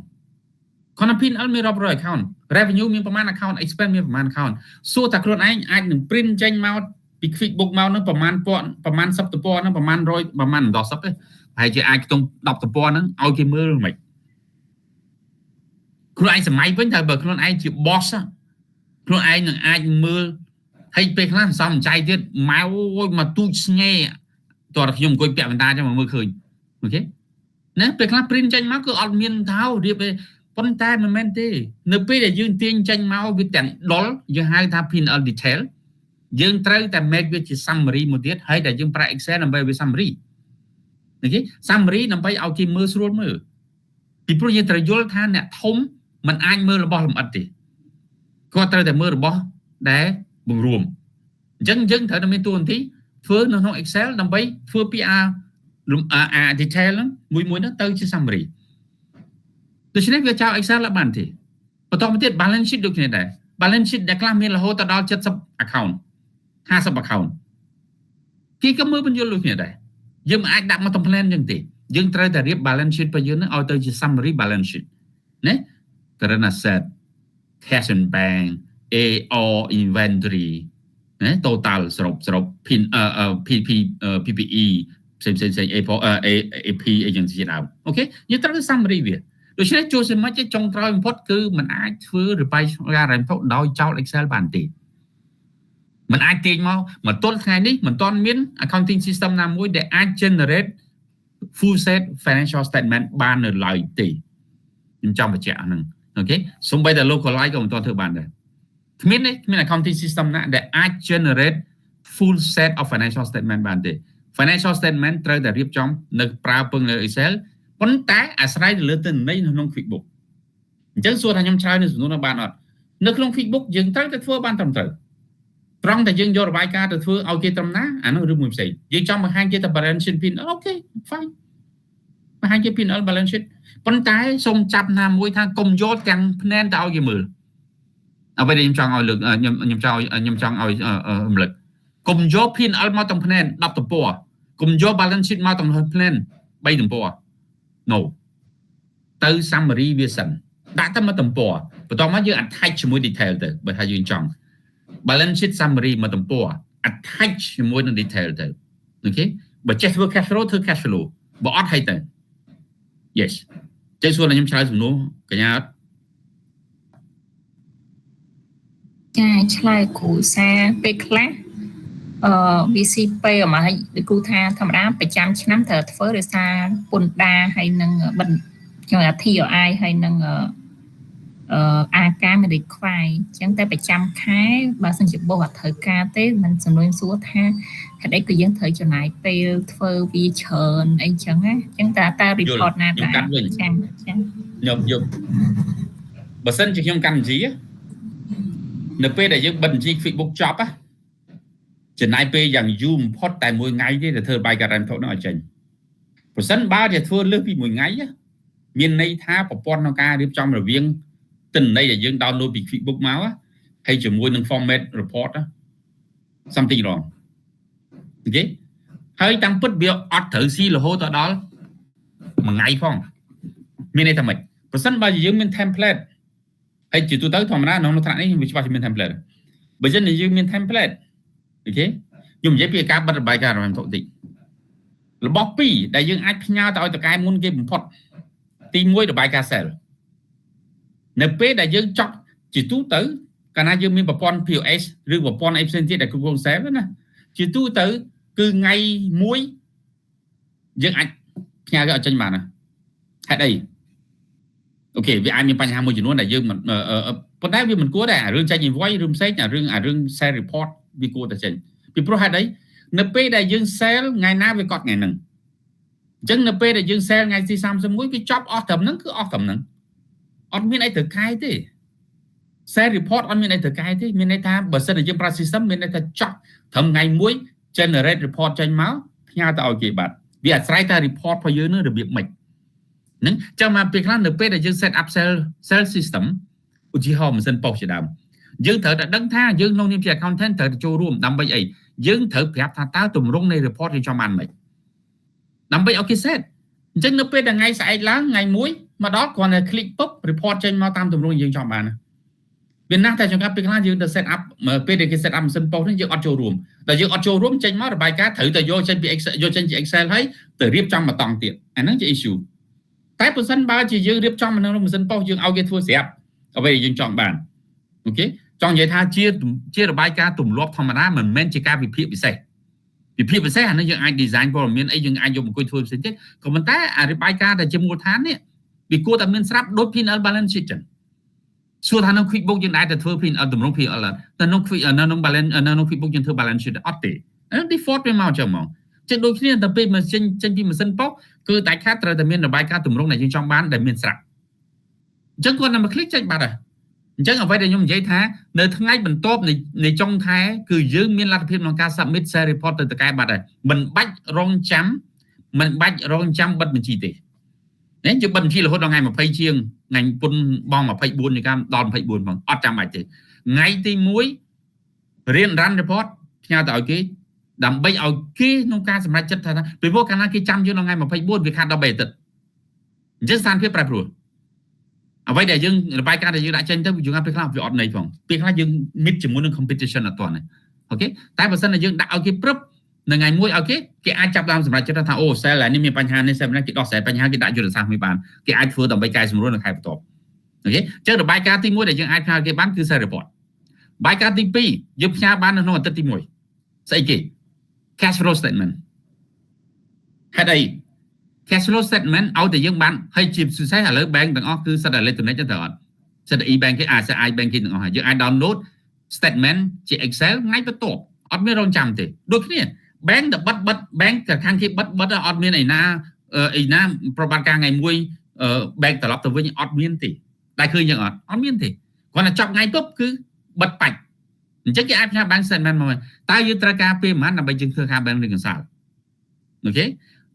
គ្រាន់តែ P&L មានរាប់រយ account revenue មានប្រហែល account expense មានប្រហែល account សួរតែខ្លួនឯងអាចនឹង print ចេញមកពី QuickBook មកហ្នឹងប្រហែលពាន់ប្រហែល10ទំព័រហ្នឹងប្រហែល100ប្រហែលដល់10ទេប្រហែលជាអាចខ្ទង់10ទំព័រហ្នឹងឲ្យគេមើលមិនខ្លួនឯងសម័យវិញតែបើខ្លួនឯងជា boss ខ្លួនឯងនឹងអាចមើលហើយពេលខ្លះសំចៃទៀតម៉ៅមកទូចស្ងេតោះខ្ញុំអង្គុយពាក់បណ្ដាចឹងមកមើលឃើញ OK ណាពេលខ្លះ print ចេញមកគឺអត់មានថោរៀបទេប៉ុន្តែមិនមែនទេនៅពេលដែលយើងទាញចេញមកវាទាំងដុលយើងហៅថា P&L detail យើងត្រូវតែ make វាជា summary មួយទៀតហើយដែលយើងប្រើ Excel ដើម្បីវា summary OK summary ដើម្បីឲ្យគេមើលស្រួលមើលពីព្រោះយើងត្រូវយល់ថាអ្នកធំมันអាចមើលរបស់លម្អិតទេគាត់ត្រូវតែមើលរបស់ដែលបង្រួមអញ្ចឹងយើងត្រូវតែមានតួនាទីធ្វើនៅក្នុង Excel ដើម្បីធ្វើពីអាអា detail ហ្នឹងមួយមួយហ្នឹងទៅជា summary ដូច្នេះវាចោល Excel អត់បានទេបន្តមកទៀត balance sheet ដូចគ្នាដែរ balance sheet ដែលខ្លះមានរហូតដល់70 account 50 account គេក៏មើលបញ្យល់ដូចគ្នាដែរយើងមិនអាចដាក់មកតំ plan អញ្ចឹងទេយើងត្រូវតែរៀប balance sheet របស់យើងហ្នឹងឲ្យទៅជា summary balance sheet ណា current asset cash and bank AR inventory ណា total សរុបសរុប P PP PPE ផ្សេងផ្សេងផ្សេង A AP អីចឹងជាដើម OK យើងត្រូវ summary វាដូច្នេះចូលសមិទ្ធចុងក្រោយបំផុតគឺมันអាចធ្វើរបាយការណ៍ហិរញ្ញវត្ថុដោយចោល Excel បានទេมันអាចទាញមកមកទល់ថ្ងៃនេះមិនទាន់មាន accounting system ណាមួយដែលអាច generate full set financial statement បាននៅឡើយទេខ្ញុំចង់បញ្ជាក់អាហ្នឹង OK សូម្បីតែ localize ក៏មិនទាន់ធ្វើបានដែរគ្មានទេគ្មាន accounting system ណាដែលអាច generate full set of financial statement បានទេ financial statement ត្រូវតែរៀបចំនៅប្រើពឹងលើ Excel ប៉ុន្តែអាស្រ័យទៅលើទិន្នន័យនៅក្នុង QuickBook អញ្ចឹងសួរថាខ្ញុំឆ្លើយនៅសំណួរនោះបានអត់នៅក្នុង QuickBook យើងត្រូវតែធ្វើបានត្រឹមត្រូវត្រង់តែយើងយករបាយការណ៍ទៅធ្វើឲ្យគេត្រឹមណាអានោះរឿងមួយផ្សេងយើងចង់បង្ហាញគេតែ balance sheet P&L OK fine បង្ហាញគេ P&L balance sheet ប៉ុន្តែសូមចាប់ណាមួយថាកុំយកទាំងភ្នែនទៅឲ្យគេមើលអ្វីដែលខ្ញុំចង់ឲ្យលើកខ្ញុំខ្ញុំចង់ខ្ញុំចង់ឲ្យរំលឹកកុំយក P&L មកទាំងភ្នែន10ទំព័រកុំយក balance sheet មកទាំងភ្នែន3ទំព័រ no ទៅ summary វាសិនដាក់តែមួយទំព័របន្ទាប់មកយើង attach ជាមួយ detail ទៅបើថាយើងចង់ balance sheet summary មួយទំព័រ attach ជាមួយនឹង detail ទៅ OK បើចេះធ្វើ cash flow ធ្វើ cash flow បើអត់ឲ្យទៅ yes ចេះសួរខ្ញុំឆ្លើយសំណួរកញ្ញាអត់ ចាឆ្លើយគ្រូសាពេលខ្លះអឺ VCP មកឲ្យគ្រូថាធម្មតាប្រចាំឆ្នាំត្រូវធ្វើដោយសារពន្ធដារហើយនឹងបិទខ្ញុំថា TOI ហើយនឹងអឺអាការមាន require អញ្ចឹងតែប្រចាំខែបើសិនជាបោះអត់ត្រូវការទេមិនសំនួនសួរថាហេតុអីក៏យើងត្រូវចំណាយពេលធ្វើវាច្រើនអីចឹងណាអញ្ចឹងតើតើ report ណា ខ្ញុំកាត់វិញ ចាចា ខ្ញុំយកបើសិនជាខ្ញុំកាន់បញ្ជីនៅពេលដែលយើងបិទបញ្ជី QuickBook ចប់ចំណាយពេលយ៉ាងយូរបំផុតតែមួយថ្ងៃទេទៅធ្វើបាយការ៉ាន់ថុនោះឲ្យចេញប្រសិនបើជាធ្វើលើសពីមួយថ្ងៃមានន័យថាប្រព័ន្ធក្នុងការរៀបចំរវាងទិន្នន័យដែលយើង download ពី QuickBook មកហើយជាមួយនឹង format report something wrong OK ហើយតាមពិតវាអត់ត្រូវស៊ីរហូតដល់មួយថ្ងៃផងមានន័យថាម៉េចប្រសិនបើយើងមាន template ហើយជាទូទៅធម្មតាក្នុងថ្នាក់នេះវាច្បាស់ជាមាន template បើសិនជាយើងមាន template OK ខ្ញុំនិយាយពីការបិទរបាយការណ៍របស់ធុតិចរបស់ពីរដែលយើងអាចផ្ញើទៅឲ្យតកែមុនគេបំផុតទី1របាយការណ៍ sale នៅពេលដែលយើងចប់ជាទូទៅកាលណាយើងមានប្រព័ន្ធ POS ឬប្រព័ន្ធអីផ្សេងទៀតដែលគ្រប់គ្រង sale ណាជាទូទៅគឺថ្ងៃមួយយើងអាចផ្ញើវាឲ្យចេញបានណាហេតុអី OK វាអាចមានបញ្ហាមួយចំនួនដែលយើងមិនប៉ុន្តែវាមិនគួរដែររឿងចេញ invoice រឿងផ្សេងអារឿងអារឿង sale report វាគួរតែចេញពីព្រោះហេតុអីនៅពេលដែលយើង sale ថ្ងៃណាវាកត់ថ្ងៃហ្នឹងអញ្ចឹងនៅពេលដែលយើង sale ថ្ងៃទី31វាចប់អស់ត្រឹមហ្នឹងគឺអស់ត្រឹមហ្នឹង អត់មានអីត្រូវកែទេ sale report អត់មានអីត្រូវកែទេមានន័យថាបើសិនជាយើងប្រើ system មានន័យថាចប់ត្រឹមថ្ងៃមួយ generate report ចេញមកផ្ញើទៅឲ្យគេបាត់វាអាស្រ័យតែ report របស់យើងនឹងរបៀបម៉េចហ្នឹងចាំមកពេលខ្លះនៅពេលដែលយើង set up sale system ឧទាហរណ៍ម៉ាស៊ីនប៉ុស្តិ៍ជាដើមយើងត្រូវតែដឹងថាយើងក្នុងនាមជា accountant ត្រូវតែចូលរួមដើម្បីអីយើងត្រូវប្រាប់ថាតើទម្រង់នៃ report យើងចង់បានម៉េចដើម្បីឲ្យគេ set អញ្ចឹងនៅពេលដែលថ្ងៃស្អែកឡើងថ្ងៃមួយមកដល់គ្រាន់តែ click ពុប report ចេញមកតាមទម្រង់យើងចង់បានវាណាស់តែចង្កាត់ពេលខ្លះយើងទៅ set up ពេលដែលគេ set up ម៉ាស៊ីនប៉ុស្តិ៍នេះយើងអត់ចូលរួមតែយើងអត់ចូលរួមចេញមករបាយការណ៍ត្រូវតែយកចេញពី Excel យកចេញជា Excel ហើយទៅរៀបចំមកតង់ទៀតអាហ្នឹងជា issue តែបើសិនបើជាយើងរៀបចំនៅក្នុងម៉ាស៊ីនប៉ុស្តិ៍យើងឲ្យគេធ្វើស្រាប់អ្វីដែលយើងចង់បាន okay ចង់និយាយថាជារបាយការណ៍ទម្លាប់ធម្មតាមិនមែនជាការវិភាគពិសេសវិភាគពិសេសអានេះយើងអាច design ព័ត៌មានអីយើងអាចយកមកអង្គុយធ្វើផ្សេងទៀតក៏ប៉ុន្តែអារបាយការណ៍ដែលជាមូលដ្ឋាននេះវាគួរតែមានស្រាប់ដូច P&L balance sheet ចឹងសួរថាក្នុង QuickBook យើងដែរតែធ្វើ P&L ទម្រង់ P&L តែក្នុង Quick នៅក្នុង balance នៅក្នុង QuickBook យើងធ្វើ balance sheet អត់ទេ default វាមកចឹងហ្មងចឹងដូចគ្នាតែពេលមកចេញចេញពីម៉ាស៊ីនប៉ុស្តិ៍គឺតែខាតត្រូវតែមានរបាយការណ៍ទម្រង់ដែលយើងចង់បានដែលមានស្រាប់អញ្ចឹងគាត់តែមក click ចេញបាត់ហើយអញ្ចឹងអ្វីដែលខ្ញុំនិយាយថានៅថ្ងៃបន្ទាប់នៃចុងខែគឺយើងមានលទ្ធភាពក្នុងការ submit sale report ទៅតកែបាត់ហើយមិនបាច់រងចាំមិនបាច់រងចាំបិទបញ្ជីទេនេះយើងបិទបញ្ជីរហូតដល់ថ្ងៃ20ជាងថ្ងៃពុនបង24នៃកម្មដល់24ផងអត់ចាំបាច់ទេថ្ងៃទី1រៀន run report ផ្ញើទៅឲ្យគេដើម្បីឲ្យគេក្នុងការសម្រេចចិត្តថាពីព្រោះកាលណាគេចាំយើងដល់ថ្ងៃ24វាខាត13អាទិត្យអញ្ចឹងស្ថានភាពប្រែប្រួលអ្វីដែលយើងរបាយការណ៍ដែលយើងដាក់ចេញទៅយើងពេលខ្លះវាអត់ន័យផងពេលខ្លះយើង meet ជាមួយនឹង competition អត់ទាន់ទេ okay តែបើសិនជាយើងដាក់ឲ្យគេព្រឹបនៅថ្ងៃមួយឲ្យគេគេអាចចាប់ដើមសម្រេចចិត្តថាអូ sale នេះមានបញ្ហានេះ sale នេះគេដោះស្រាយបញ្ហាគេដាក់យុទ្ធសាស្ត្រមួយបានគេអាចធ្វើដើម្បីកែសម្រួលនៅខែបន្ទាប់ okay អញ្ចឹងរបាយការណ៍ទី1ដែលយើងអាចផ្ញើគេបានគឺ sale report បាយការណ៍ទី2យើងផ្ញើបាននៅក្នុងអាទិត្យទី1ស្អីគេ cash flow statement ហេតុអី cash flow statement ឲ្យតែយើងបានហើយជាពិសេសឥឡូវ bank ទាំងអស់គឺសិត electronic ទៅអត់សិត e banking អាច i banking ទាំងអស់ហើយយើងអាច download statement ជា Excel ថ្ងៃបន្ទាប់អត់មានរងចាំទេដូចគ្នា bank ទៅបិទបិទ bank ទៅខាងគេបិទបិទអត់មានឯណាឯណាប្រតិបត្តិការថ្ងៃមួយ bank ត្រឡប់ទៅវិញអត់មានទេតែឃើញយ៉ាងអត់អត់មានទេគ្រាន់តែចប់ថ្ងៃពុបគឺបិទបាច់អញ្ចឹងគេអាចផ្ញើ bank statement មកតើយើងត្រូវការពេលប៉ុន្មានដើម្បីយើងធ្វើការ bank reconcile okay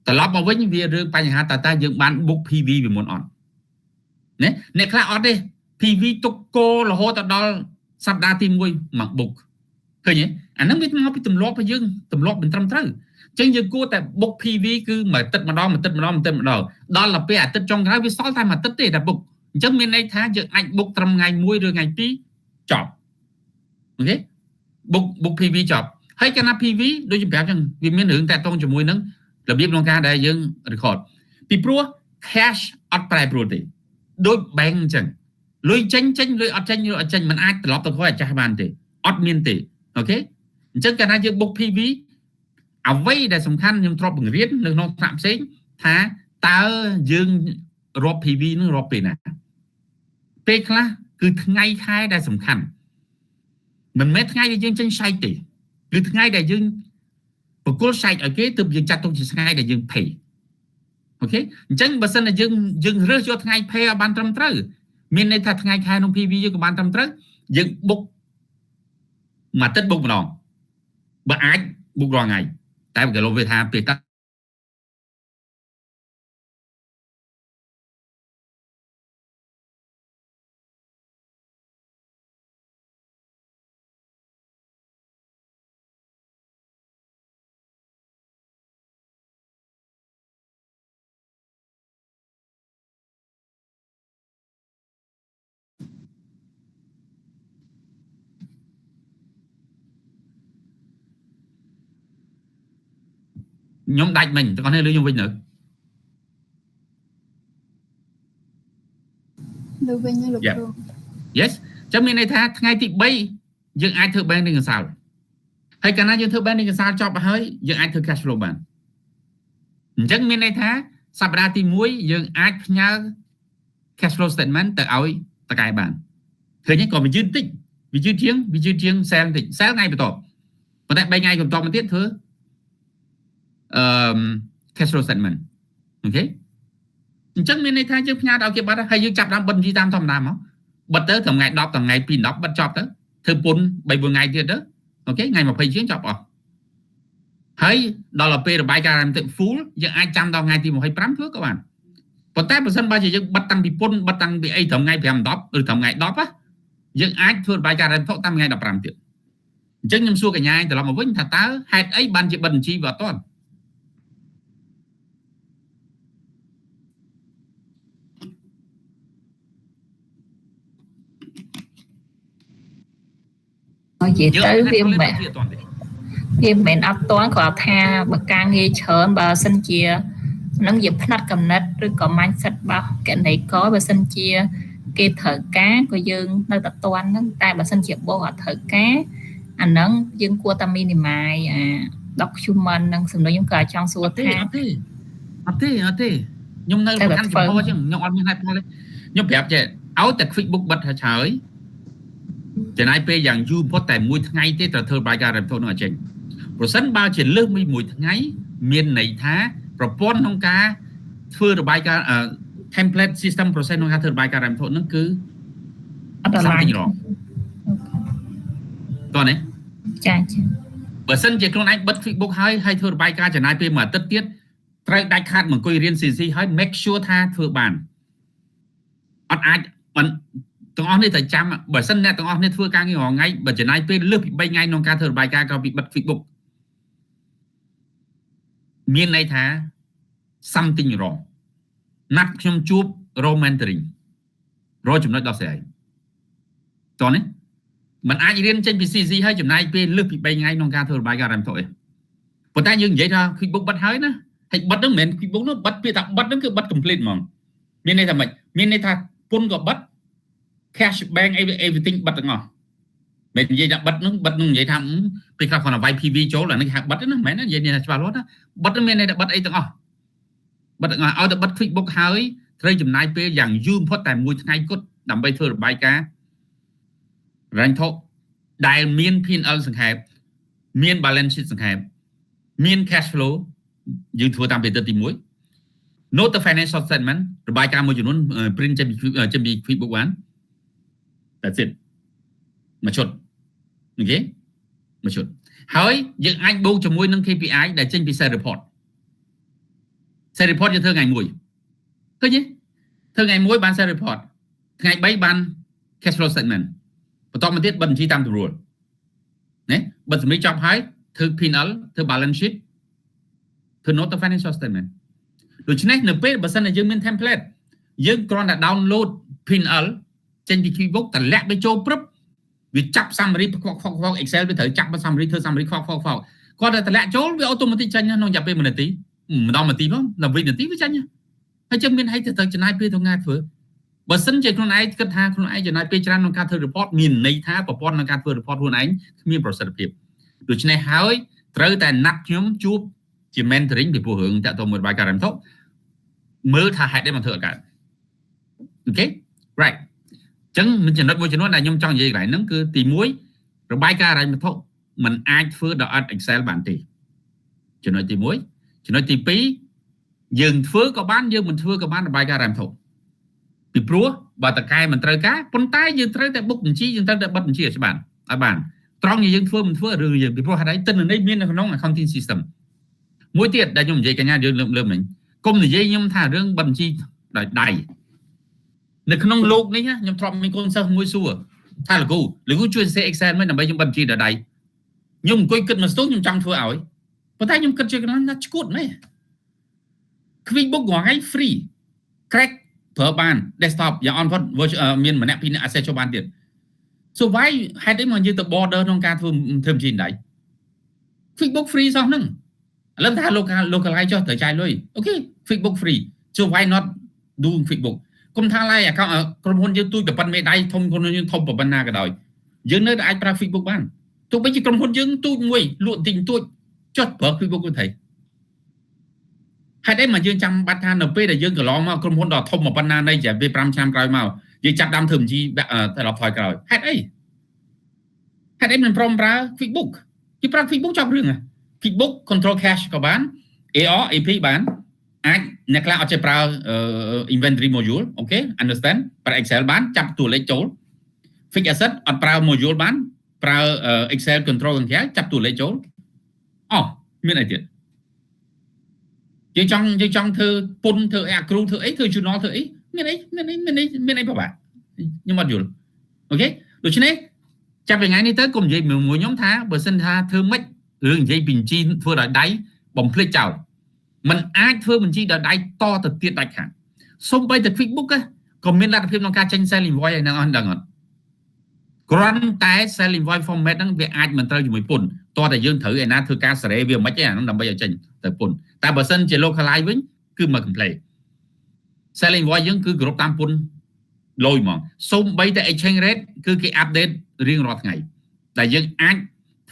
ត្រឡប់មកវិញវារឿងបញ្ហាតើតើយើងបាន book PV ពីមុនអត់ណាអ្នកខ្លះអត់ទេ PV ទុកគោរហូតដល់សប្តាហ៍ទី1មក book ឃើញទេអាហ្នឹងវាមកពីទម្លាប់របស់យើងទម្លាប់មិនត្រឹមត្រូវអញ្ចឹងយើងគួរតែ book PV គឺមួយអាទិត្យម្ដងមួយអាទិត្យម្ដងមួយអាទិត្យម្ដងដល់ទៅពេលអាទិត្យចុងក្រោយវាសល់តែមួយអាទិត្យទេតែ book អញ្ចឹងមានន័យថាយើងអាច book ត្រឹមថ្ងៃ1ឬថ្ងៃ2ចប់ okay book PV ចប់ហើយកាលណា PV ដូចខ្ញុំប្រាប់អញ្ចឹងវាមានរឿងតាក់ទងជាមួយនឹងរបៀបក្នុងការដែលយើង record ពីព្រោះ cash អត់ប្រែប្រួលទេដូច bank អញ្ចឹងលុយចេញចេញលុយអត់ចេញលុយអត់ចេញมันអាចត្រឡប់ទៅក្រោយអាចាស់បានទេអត់មានទេ okay អញ្ចឹងកាលណាយើង book PV អ្វីដែលសំខាន់ខ្ញុំធ្លាប់បង្រៀននៅក្នុងថ្នាក់ផ្សេងថាតើយើងរាប់ PV នឹងរាប់ពេលណាពេលខ្លះគឺថ្ងៃខែដែលសំខាន់មិនមែនថ្ងៃដែលយើងចេញឆែកទេគឺថ្ងៃដែលយើងបកគលឆែកឲ្យគេទើបយើងចាត់ទុកជាថ្ងៃដែលយើង pay okay អញ្ចឹងបើសិនតែយើងយើងរើសយកថ្ងៃ pay ឲ្យបានត្រឹមត្រូវមានន័យថាថ្ងៃខែក្នុង PV យើងក៏បានត្រឹមត្រូវយើង book មួយអាទិត្យ book ម្ដងបើអាច book រាល់ថ្ងៃតែបើគេលោកវាថាពេលតាខ្ញុំដាច់មិញទាំងអស់នេះលឺខ្ញុំវិញនៅ លឺវិញលោកគ្រូ Yes ចឹងមានន័យថាថ្ងៃទី3យើងអាចធ្វើ bank reconcile ហើយកាលណាយើងធ្វើ bank reconcile ចប់ហើយយើងអាចធ្វើ cash flow បានអញ្ចឹងមានន័យថាសប្តាហ៍ទី1យើងអាចផ្ញើ cash flow statement ទៅឲ្យតកែបានឃើញទេក៏វាយឺតតិចវាយឺតជាង sale តិច sale ថ្ងៃបន្ទាប់ប៉ុន្តែ3ថ្ងៃបន្ទាប់មកទៀតធ្វើអឺ cash flow statement okay អញ្ចឹងមានន័យថាយើងផ្ញើដល់គេបាត់ហើយយើងចាប់ដើមបិទបញ្ជីតាមធម្មតាមកបិទទៅត្រឹមថ្ងៃ10ថ្ងៃ2 10បិទចប់ទៅធ្វើពុន3 4ថ្ងៃទៀតទៅOK ថ្ងៃ20ជាងចប់អស់ហើយដល់ទៅពេលរបាយការណ៍ទៅ full យើងអាចចាំដល់ថ្ងៃទី25ធ្វើក៏បានប៉ុន្តែបើសិនបើជាយើងបិទតាំងពីពុនបិទតាំងពីអីត្រឹមថ្ងៃ5 10ឬត្រឹមថ្ងៃ10ណាយើងអាចធ្វើរបាយការណ៍ទៅតាមថ្ងៃ15ទៀតអញ្ចឹងខ្ញុំសួរកញ្ញាត្រឡប់មកវិញថាតើហេតុអីបានជាបិទបញ្ជីវាអត់ទាន់ និយាយទៅវាមិនអត់ទាន់គ្រាន់ថាបើការងារច្រើនបើសិនជានឹងជាផ្នែកកំណត់ឬក៏ mindset របស់គណនេយ្យករបើសិនជាគេត្រូវការក៏យើងនៅតែទាន់ហ្នឹងតែបើសិនជាបោះអត់ត្រូវការអាហ្នឹងយើងគួរតែ minimize អា document ហ្នឹងសំណួរខ្ញុំក៏ចង់សួរថា អត់ទេអត់ទេអត់ទេខ្ញុំនៅប្រកាន់ចំហចឹងខ្ញុំអត់មានហេតុផលទេខ្ញុំប្រាប់ចេះឲ្យតែ QuickBook បិទហើយចំណាយពេលយ៉ាងយូរបំផុតតែមួយថ្ងៃទេត្រូវធ្វើបាយការណ៍រំធនោះឲ្យចេញប្រសិនបើជាលើសមួយថ្ងៃមានន័យថាប្រព័ន្ធក្នុងការធ្វើរបាយការណ៍ template system process ក្នុងការធ្វើរបាយការណ៍រំធនោះគឺ អត់ដល់ រងតោះនេះ ចាចា បើសិនជាខ្លួនឯងបិទ QuickBook ហើយហើយធ្វើរបាយការណ៍ចំណាយពេលមួយអាទិត្យទៀតត្រូវដាច់ខាតមកអង្គុយរៀន CC ហើយ make sure ថាធ្វើបានអត់អាចមិនទាំងអស់នេះត្រូវចាំបើសិនអ្នកទាំងអស់នេះធ្វើការងាររាល់ថ្ងៃបើចំណាយពេលលើសពី3ថ្ងៃក្នុងការធ្វើរបាយការណ៍ក្រោយពីបិទ QuickBook មានន័យថា something wrong ណាត់ខ្ញុំជួប រក mentoring រកចំណុចដោះស្រាយតោះនេះมันអាចរៀនចេញពី CC ហើយចំណាយពេលលើសពី3ថ្ងៃក្នុងការធ្វើរបាយការណ៍រ៉ាំថុអីប៉ុន្តែយើងនិយាយថា QuickBook បិទហើយណាហើយបិទហ្នឹងមិនមែន QuickBook នោះបិទពាក្យថាបិទហ្នឹងគឺបិទ complete ហ្មងមានន័យថាម៉េចមានន័យថាពុនក៏បិទ cash bank everything បិទទាំងអស់មិននិយាយថាបិទហ្នឹងបិទហ្នឹងនិយាយថាពេលខ្លះគាត់វាយ PV ចូលអានេះគេហៅបិទណាមិនមែននិយាយនេះច្បាស់លាស់ណាបិទហ្នឹងមានន័យថាបិទអីទាំងអស់បិទទាំងអស់ឲ្យតែបិទ QuickBook ហើយត្រូវចំណាយពេលយ៉ាងយូរបំផុតតែមួយថ្ងៃគត់ដើម្បីធ្វើរបាយការណ៍រ៉ាញ់ថុដែលមាន P&L សង្ខេបមាន balance sheet សង្ខេបមាន cash flow យើងធ្វើតាមពីទី1 note the financial statement របាយការណ៍មួយចំនួន print ចេញពី QuickBook បាន that's it មួយឈុត OK មួយឈុតហើយយើងអាចបូកជាមួយនឹង KPI ដែលចេញពី sales report sales report យើងធ្វើថ្ងៃមួយឃើញទេធ្វើថ្ងៃមួយបាន sales report ថ្ងៃ3បាន cash flow statement បន្តមកទៀតបិទបញ្ជីតាមទម្រួលណាបិទសម្រាប់ចប់ហើយធ្វើ P&L ធ្វើ balance sheet ធ្វើ note of financial statement ដូច្នេះនៅពេលបើសិនជាយើងមាន template យើងគ្រាន់តែ download P&L ចេញពី QuickBook តម្លាក់វាចូលព្រឹបវាចាប់ summary ខ្វក់ខ្វក់ខ្វក់ Excel វាត្រូវចាប់ summary ធ្វើ summary ខ្វក់ខ្វក់ខ្វក់គាត់តែតម្លាក់ចូលវា automatic ចេញក្នុងរយៈពេល1នាទីម្ដងនាទីផងដល់វិនាទីវាចេញហើយចឹងមានហេតុទៅចំណាយពេលទៅងាធ្វើបើសិនជាខ្លួនឯងគិតថាខ្លួនឯងចំណាយពេលច្រើនក្នុងការធ្វើ report មានន័យថាប្រព័ន្ធក្នុងការធ្វើ report ខ្លួនឯងគ្មានប្រសិទ្ធភាពដូច្នេះហើយត្រូវតែណាត់ខ្ញុំជួបជា mentoring ពីព្រោះរឿងតាក់ទងមួយរបាយការណ៍រំធមើលថាហេតុអីមកធ្វើអត់កើត OK right ចឹងមានចំណុចមួយចំនួនដែលខ្ញុំចង់និយាយកន្លែងហ្នឹងគឺទី1របាយការណ៍ហិរញ្ញវត្ថុมันអាចធ្វើដោយអត់ Excel បានទេចំណុចទី1ចំណុចទី2យើងធ្វើក៏បានយើងមិនធ្វើក៏បានរបាយការណ៍ហិរញ្ញវត្ថុពីព្រោះបើតកែមិនត្រូវការប៉ុន្តែយើងត្រូវតែបុកបញ្ជីយើងត្រូវតែបិទបញ្ជីឲ្យច្បាស់ឲ្យបានត្រង់យើងធ្វើមិនធ្វើរឿងយើងពីព្រោះហេតុអីទិន្នន័យមាននៅក្នុង accounting system មួយទៀតដែលខ្ញុំនិយាយកញ្ញាយើងលើកលើកមិញកុំនិយាយខ្ញុំថារឿងបិទបញ្ជីដោយដៃនៅក្នុងលោកនេះខ្ញុំធ្លាប់មានកូនសិស្សមួយសួរថាលោកគ្រូលោកគ្រូជួយសរសេរ Excel មិនដើម្បីខ្ញុំបិទបញ្ជីដោយដៃខ្ញុំអង្គុយគិតមួយស្ទង់ខ្ញុំចង់ធ្វើឲ្យប៉ុន្តែខ្ញុំគិតជាកន្លងថាឈួតមែន QuickBook រាល់ថ្ងៃ free crack ប្រើបាន desktop យ៉ាងអន់ផុតមានម្នាក់ពីរនាក់ access ចូលបានទៀត so why ហេតុអីមកយើងទៅ bother ក្នុងការធ្វើធ្វើបញ្ជីដៃ QuickBook free សោះហ្នឹងឥឡូវថាលោក localize ចុះត្រូវចាយលុយ OK QuickBook free so why not do QuickBook គុំថាឡើយ account ក្រុមហ៊ុនយើងទូចតែប៉ុនមេដៃធំក្រុមហ៊ុនយើងធំប៉ុណ្ណាក៏ដោយយើងនៅតែអាចប្រើ QuickBook បានទោះបីជាក្រុមហ៊ុនយើងទូចមួយលក់តិចតួចចុះប្រើ QuickBook ទៅថៃហេតុអីមកយើងចាំបាត់ថានៅពេលដែលយើងកន្លងមកក្រុមហ៊ុនដ៏ធំប៉ុណ្ណានៃជាពេល5ឆ្នាំក្រោយមកយើងចាប់ដើមធ្វើបញ្ជីត្រឡប់ថយក្រោយហេតុអីហេតុអីមិនព្រមប្រើ QuickBook គេប្រើ QuickBook ចប់រឿង QuickBook control cash ក៏បាន AR AP បាន អាចអ្នកខ្លះអត់ចេះប្រើ inventory module OK understand ប្រើ Excel បានចាប់តួលេខចូល fixed asset អត់ប្រើ module បានប្រើ Excel control ខាងក្រៅចាប់តួលេខចូលអស់មានអីទៀតយើងចង់ធ្វើពន្ធធ្វើអី accrue ធ្វើអីធ្វើ journal ធ្វើអីមានអីមានអីមានអីមានអីពិបាកខ្ញុំអត់យល់ OK ដូច្នេះចាប់ពីថ្ងៃនេះទៅកុំនិយាយមួយខ្ញុំថាបើសិនថាធ្វើម៉េចរឿងនិយាយពីបញ្ជីធ្វើដោយដៃបំភ្លេចចោលมันអាចធ្វើបញ្ជីដោយដៃតទៅទៀតដាច់ខាតសូម្បីតែ QuickBook ក៏មានលទ្ធភាពក្នុងការចេញ sales invoice ឲ្យនឹងអស់ដឹងអត់គ្រាន់តែ sales invoice format ហ្នឹងវាអាចមិនត្រូវជាមួយពន្ធតោះតែយើងត្រូវឯណាធ្វើការសេរីវាមិនទេអាហ្នឹងដើម្បីឲ្យចេញទៅពន្ធតែបើសិនជា localize វិញគឺមក complete sales invoice យើងគឺគ្រប់តាមពន្ធលយហ្មងសូម្បីតែ exchange rate គឺគេ update រៀងរាល់ថ្ងៃតែយើងអាច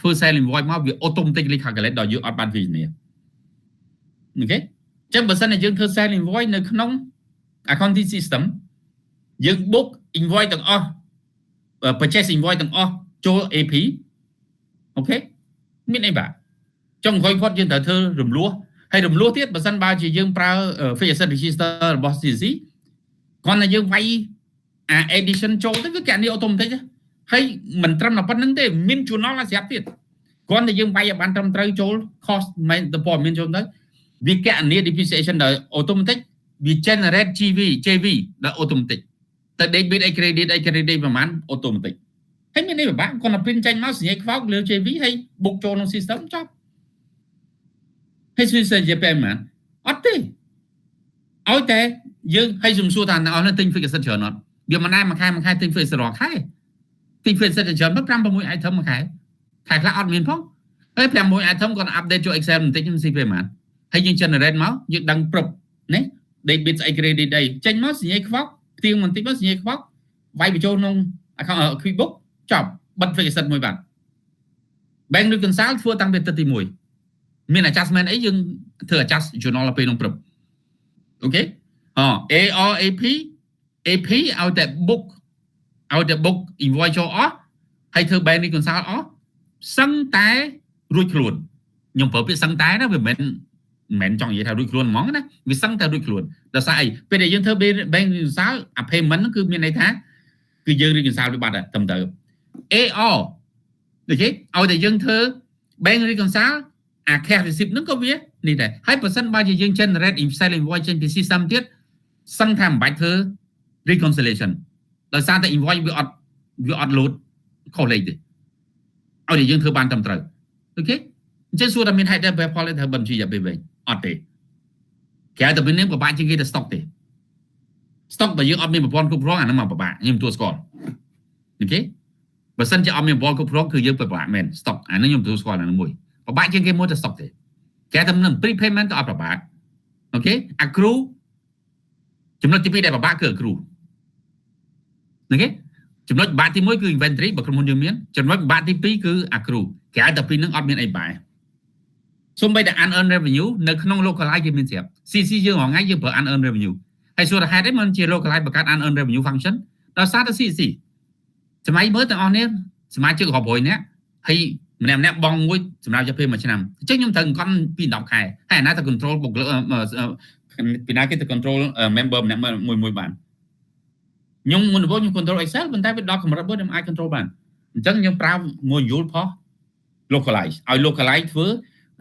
ធ្វើ sales invoice មកវា automatically calculate ដល់យើងអត់បានវិធា OK ចឹងបើសិនជាយើងធ្វើ sales invoice នៅក្នុង accounting system យើង book invoice ទាំងអស់ purchase invoice ទាំងអស់ចូល AP OK មានអីបាទចុងក្រោយគាត់យើងត្រូវធ្វើរំលោះហើយរំលោះទៀតបើសិនបើជាយើងប្រើ fixed asset register របស់ CC គ្រាន់តែយើងវាយអា addition ចូលទៅវាកណនី automatic ហើយមិនត្រឹមតែប៉ុណ្្នឹងទេមាន journal ស្រាប់ទៀតគ្រាន់តែយើងវាយឲ្យបានត្រឹមត្រូវចូល cost មិនទៅព័ត៌មានចូលទៅវាកណនី depreciation ដោយ automatic វា generate GV JV ដោយ automatic ទៅ debit អី credit អី credit ប្រហែល automatic ហើយមានអីពិបាកគាត់តែ print ចេញមកសញ្ញាខ្វោកលើ JV ហើយបុកចូលក្នុង system ចប់ហើយ system ជាពេលប៉ុន្មានអត់ទេឲ្យតែយើងឲ្យសំសួរថាអ្នកអស់នេះទិញ fixed asset ច្រើនអត់វាមិនដែរមួយខែមួយខែទិញ fixed asset រាល់ខែទិញ fixed asset ច្រើនទៅ5 6 item មួយខែខែខ្លះអត់មានផងហើយ5 6 item គាត់ update ចូល Excel បន្តិចខ្ញុំស៊ីពេលប៉ុន្មានហើយយើង generate មកយើងដឹងព្រឹបណា debit ស្អី credit អីចេញមកសញ្ញាខ្វោកផ្ទៀងបន្តិចមកសញ្ញាខ្វោកវាយបញ្ចូលក្នុង account QuickBook ចប់បិទ fixed asset មួយបាទ bank reconcile ធ្វើតាំងពីទឹកទី1មាន adjustment អីយើងធ្វើ adjust journal ដល់ពេលក្នុងព្រឹប OK អ AR AP AP ឲ្យតែ book ឲ្យតែ book invoice ចូលអស់ហើយធ្វើ bank reconcile អស់សឹងតែរួចខ្លួនខ្ញុំប្រើពាក្យសឹងតែណាវាមិនមែនចង់និយាយថារួចខ្លួនហ្មងណាវាសឹងតែរួចខ្លួនដោយសារអីពេលដែលយើងធ្វើ bank reconcile អា payment ហ្នឹងគឺមានន័យថាគឺយើង reconcile វាបាត់ត្រឹមត្រូវ AR ដូចគេឲ្យតែយើងធ្វើ bank reconcile អា cash receipt ហ្នឹងក៏វានេះដែរហើយបើសិនបើជាយើង generate sales invoice ចេញពី system ទៀតសឹងថាមិនបាច់ធ្វើ reconciliation ដោយសារតែ invoice វាអត់ load ខុសលេខទេឲ្យតែយើងធ្វើបានត្រឹមត្រូវ OK អញ្ចឹងសួរថាមានហេតុតែ PayPal ត្រូវបញ្ជីរយៈពេលវែងអត់ទេក្រៅតែពីនេះពិបាកជាងគេទៅ stock ទេ stock បើយើងអត់មានប្រព័ន្ធគ្រប់គ្រងអាហ្នឹងមកពិបាកខ្ញុំទទួលស្គាល់ OK បើសិនជាអត់មានប្រព័ន្ធគ្រប់គ្រងគឺយើងពិបាកមែន stock អាហ្នឹងខ្ញុំទទួលស្គាល់អាហ្នឹងមួយពិបាកជាងគេមួយទៅ stock ទេគេតែនឹង prepayment ក៏អត់ពិបាក OK accrue ចំណុចទី2ដែលពិបាកគឺ accrue OK ចំណុចពិបាកទី1គឺ inventory បើក្រុមហ៊ុនយើងមានចំណុចពិបាកទី2គឺ accrue ក្រៅតែពីរហ្នឹងអត់មានអីបែរសូម្បីតែ unearned revenue នៅក្នុង localize គេមានស្រាប់ CC យើងរាល់ថ្ងៃយើងប្រើ unearned revenue ហើយសួរថាហេតុអីមិនជា localize បង្កើត unearned revenue function ដោយសារតែ CC សម័យមើលទាំងអស់នេះសមាជិករាប់រយនាក់ហើយម្នាក់ម្នាក់បងមួយសម្រាប់យកពេលមួយឆ្នាំអញ្ចឹងខ្ញុំត្រូវអង្គពី10ខែហើយអាណាទៅ control បុគ្គលិកពីណាគេទៅ control member ម្នាក់មួយមួយបានខ្ញុំមុនដំបូងខ្ញុំ control Excel ប៉ុន្តែវាដល់កម្រិតមួយខ្ញុំអាច control បានអញ្ចឹងខ្ញុំប្រើ module ផុស localize ឲ្យ localize ធ្វើ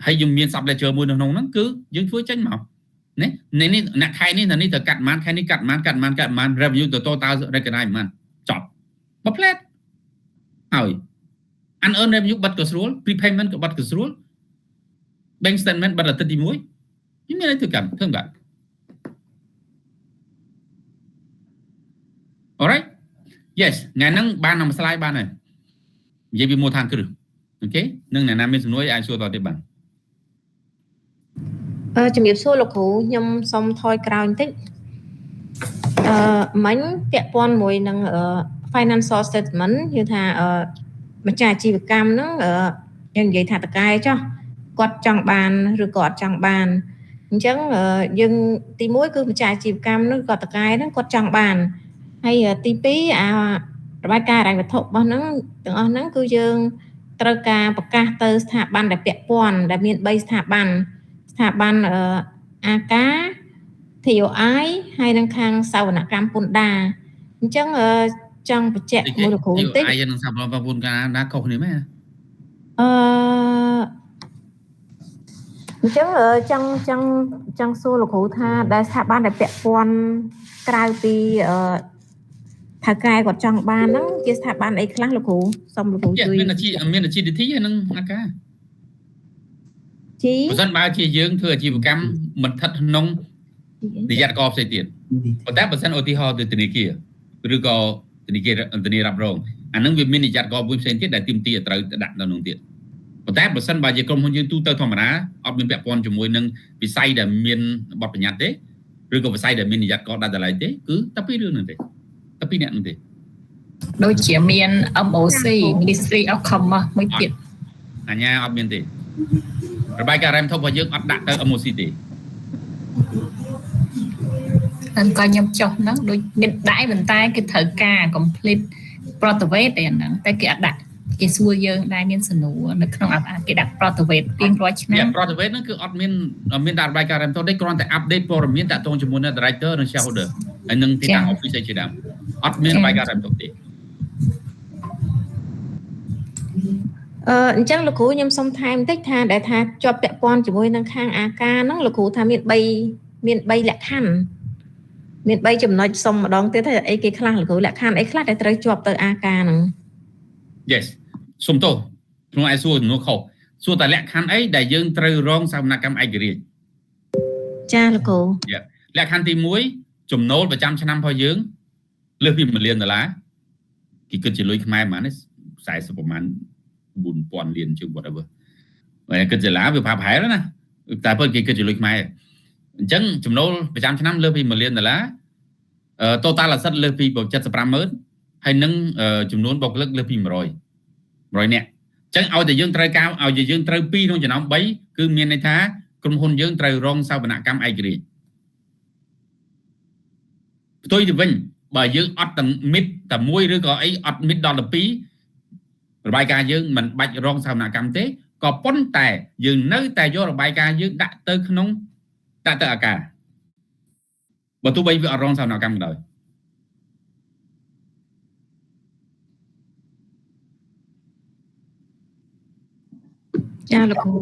ហើយយើងមាន sub ledger មួយនៅក្នុងហ្នឹងគឺយើងធ្វើចេញមកណានេះនេះអ្នកខែនេះនេះត្រូវកាត់ប៉ុន្មានខែនេះកាត់ប៉ុន្មានកាត់ប៉ុន្មានកាត់ប៉ុន្មាន revenue ទៅ total recognize ប៉ុន្មានចប់មួយផ្លែតហើយ unearned revenue បិទក៏ស្រួល prepayment ក៏បិទក៏ស្រួល bank statement បិទអាទិត្យទី1នេះមានអីធ្វើកម្មធ្វើបាទ Alright yes ថ្ងៃហ្នឹងបាននឹង slide បានហើយនិយាយពីមូលដ្ឋានគ្រឹះ OK នឹងអ្នកណាមានសំណួរអាចសួរតទៀតបាន អឺជំរាបសួរលោកគ្រូខ្ញុំសូមថយក្រោយបន្តិចអឺមិញពាក់ព័ន្ធមួយនឹង financial statement យើងថាអឺម្ចាស់អាជីវកម្មហ្នឹងយើងនិយាយថាតកែចុះគាត់ចង់បានឬក៏អត់ចង់បានអញ្ចឹងយើងទី1គឺម្ចាស់អាជីវកម្មហ្នឹងគាត់តកែហ្នឹងគាត់ចង់បានហើយទី2អារបាយការណ៍ហិរញ្ញវត្ថុរបស់ហ្នឹងទាំងអស់ហ្នឹងគឺយើងត្រូវការប្រកាសទៅស្ថាប័នដែលពាក់ព័ន្ធដែលមាន3ស្ថាប័នស្ថាប័នអាកា TOI ហើយនឹងខាងសវនកម្មពន្ធដារអញ្ចឹងចង់បញ្ជាក់មួយលោកគ្រូបន្តិច TOI និងសវនកម្មពន្ធដារណាខុសគ្នាមែនអញ្ចឹងចង់ចង់ចង់សួរលោកគ្រូថាដែលស្ថាប័នដែលពាក់ព័ន្ធក្រៅពីអឺថៅកែគាត់ចង់បានហ្នឹងជាស្ថាប័នអីខ្លះលោកគ្រូសូមលោកគ្រូជួយ មានអាជីមានអាជី GDT ហើយនឹងអាការ G បើសិនបើជាយើងធ្វើអាជីវកម្មមិនស្ថិតក្នុងនិយ័តករផ្សេងទៀតប៉ុន្តែបើសិនឧទាហរណ៍ទៅធនាគារឬក៏ធនាគារធានារ៉ាប់រងអានឹងវាមាននិយ័តករមួយផ្សេងទៀតដែលទាមទារត្រូវដាក់នៅក្នុងទៀតប៉ុន្តែបើសិនបើជាក្រុមហ៊ុនយើងទូទៅធម្មតាអត់មានពាក់ព័ន្ធជាមួយនឹងវិស័យដែលមានបទបញ្ញត្តិទេឬក៏វិស័យដែលមាននិយ័តករដាច់តម្លៃទេគឺតែពីររឿងហ្នឹងទេតែពីរអ្នកហ្នឹងទេ ដូចជាមាន MOC Ministry of Commerce មួយទៀត អញ្ញាអត់មានទេរបាយការណ៍រ៉ែមធំរបស់យើងអត់ដាក់ទៅ MOC ទេ តែក៏ខ្ញុំចុះហ្នឹងដូចមានដែរប៉ុន្តែគេត្រូវការ complete ប្រតិវេទតែហ្នឹងតែគេអត់ដាក់គេសួរយើងដែរមានសំណួរនៅក្នុងគេដាក់ប្រតិវេទទៀងរាល់ឆ្នាំ ប្រតិវេទហ្នឹងគឺអត់មានមានដាក់របាយការណ៍រ៉ែមធំទេគ្រាន់តែ update ព័ត៌មានតាក់ទងជាមួយនឹង director និង shareholder ហើយនឹងទីតាំង office ជាដើមអត់មានរបាយការណ៍រ៉ែមធំទេ អញ្ចឹងលោកគ្រូខ្ញុំសុំថែមបន្តិចថាដែលថាជាប់ពាក់ព័ន្ធជាមួយនឹងខាងអាការហ្នឹងលោកគ្រូថាមាន3មាន3លក្ខខណ្ឌមាន3ចំណុចសុំម្ដងទៀតថាអីគេខ្លះលោកគ្រូលក្ខខណ្ឌអីខ្លះដែលត្រូវជាប់ទៅអាការហ្នឹង Yes សុំទោសក្នុងឯសួរសំណួរខុសសួរតែលក្ខខណ្ឌអីដែលយើងត្រូវរងសវនកម្មឯករាជ្យ ចាលោកគ្រូ លក្ខខណ្ឌទី1ចំណូលប្រចាំឆ្នាំរបស់យើងលើសពី1លានដុល្លារគេគិតជាលុយខ្មែរប្រហែល40ប្រហែល4000លានជាង whatever ហើយគិតជាឡាវាប្រហែលណាតែពិតគេគិតជាលុយខ្មែរអញ្ចឹងចំណូលប្រចាំឆ្នាំលើសពី1លានដុល្លារ total asset លើសពី75ម៉ឺនហើយនឹងចំនួនបុគ្គលិកលើសពី100 100នាក់អញ្ចឹងឲ្យតែយើងត្រូវការឲ្យតែយើងត្រូវ2ក្នុងចំណោម3គឺមានន័យថាក្រុមហ៊ុនយើងត្រូវរងសវនកម្មឯករាជ្យផ្ទុយទៅវិញបើយើងអត់ទាំង meet តែមួយឬក៏អីអត់ meet ដល់ទៅ2របាយការណ៍យើងមិនបាច់រងសវនកម្មទេក៏ប៉ុន្តែយើងនៅតែយករបាយការណ៍យើងដាក់ទៅក្នុងដាក់ទៅអាការបើទោះបីវាអត់រងសវនកម្មក៏ដោយ ចាលោកគ្រូ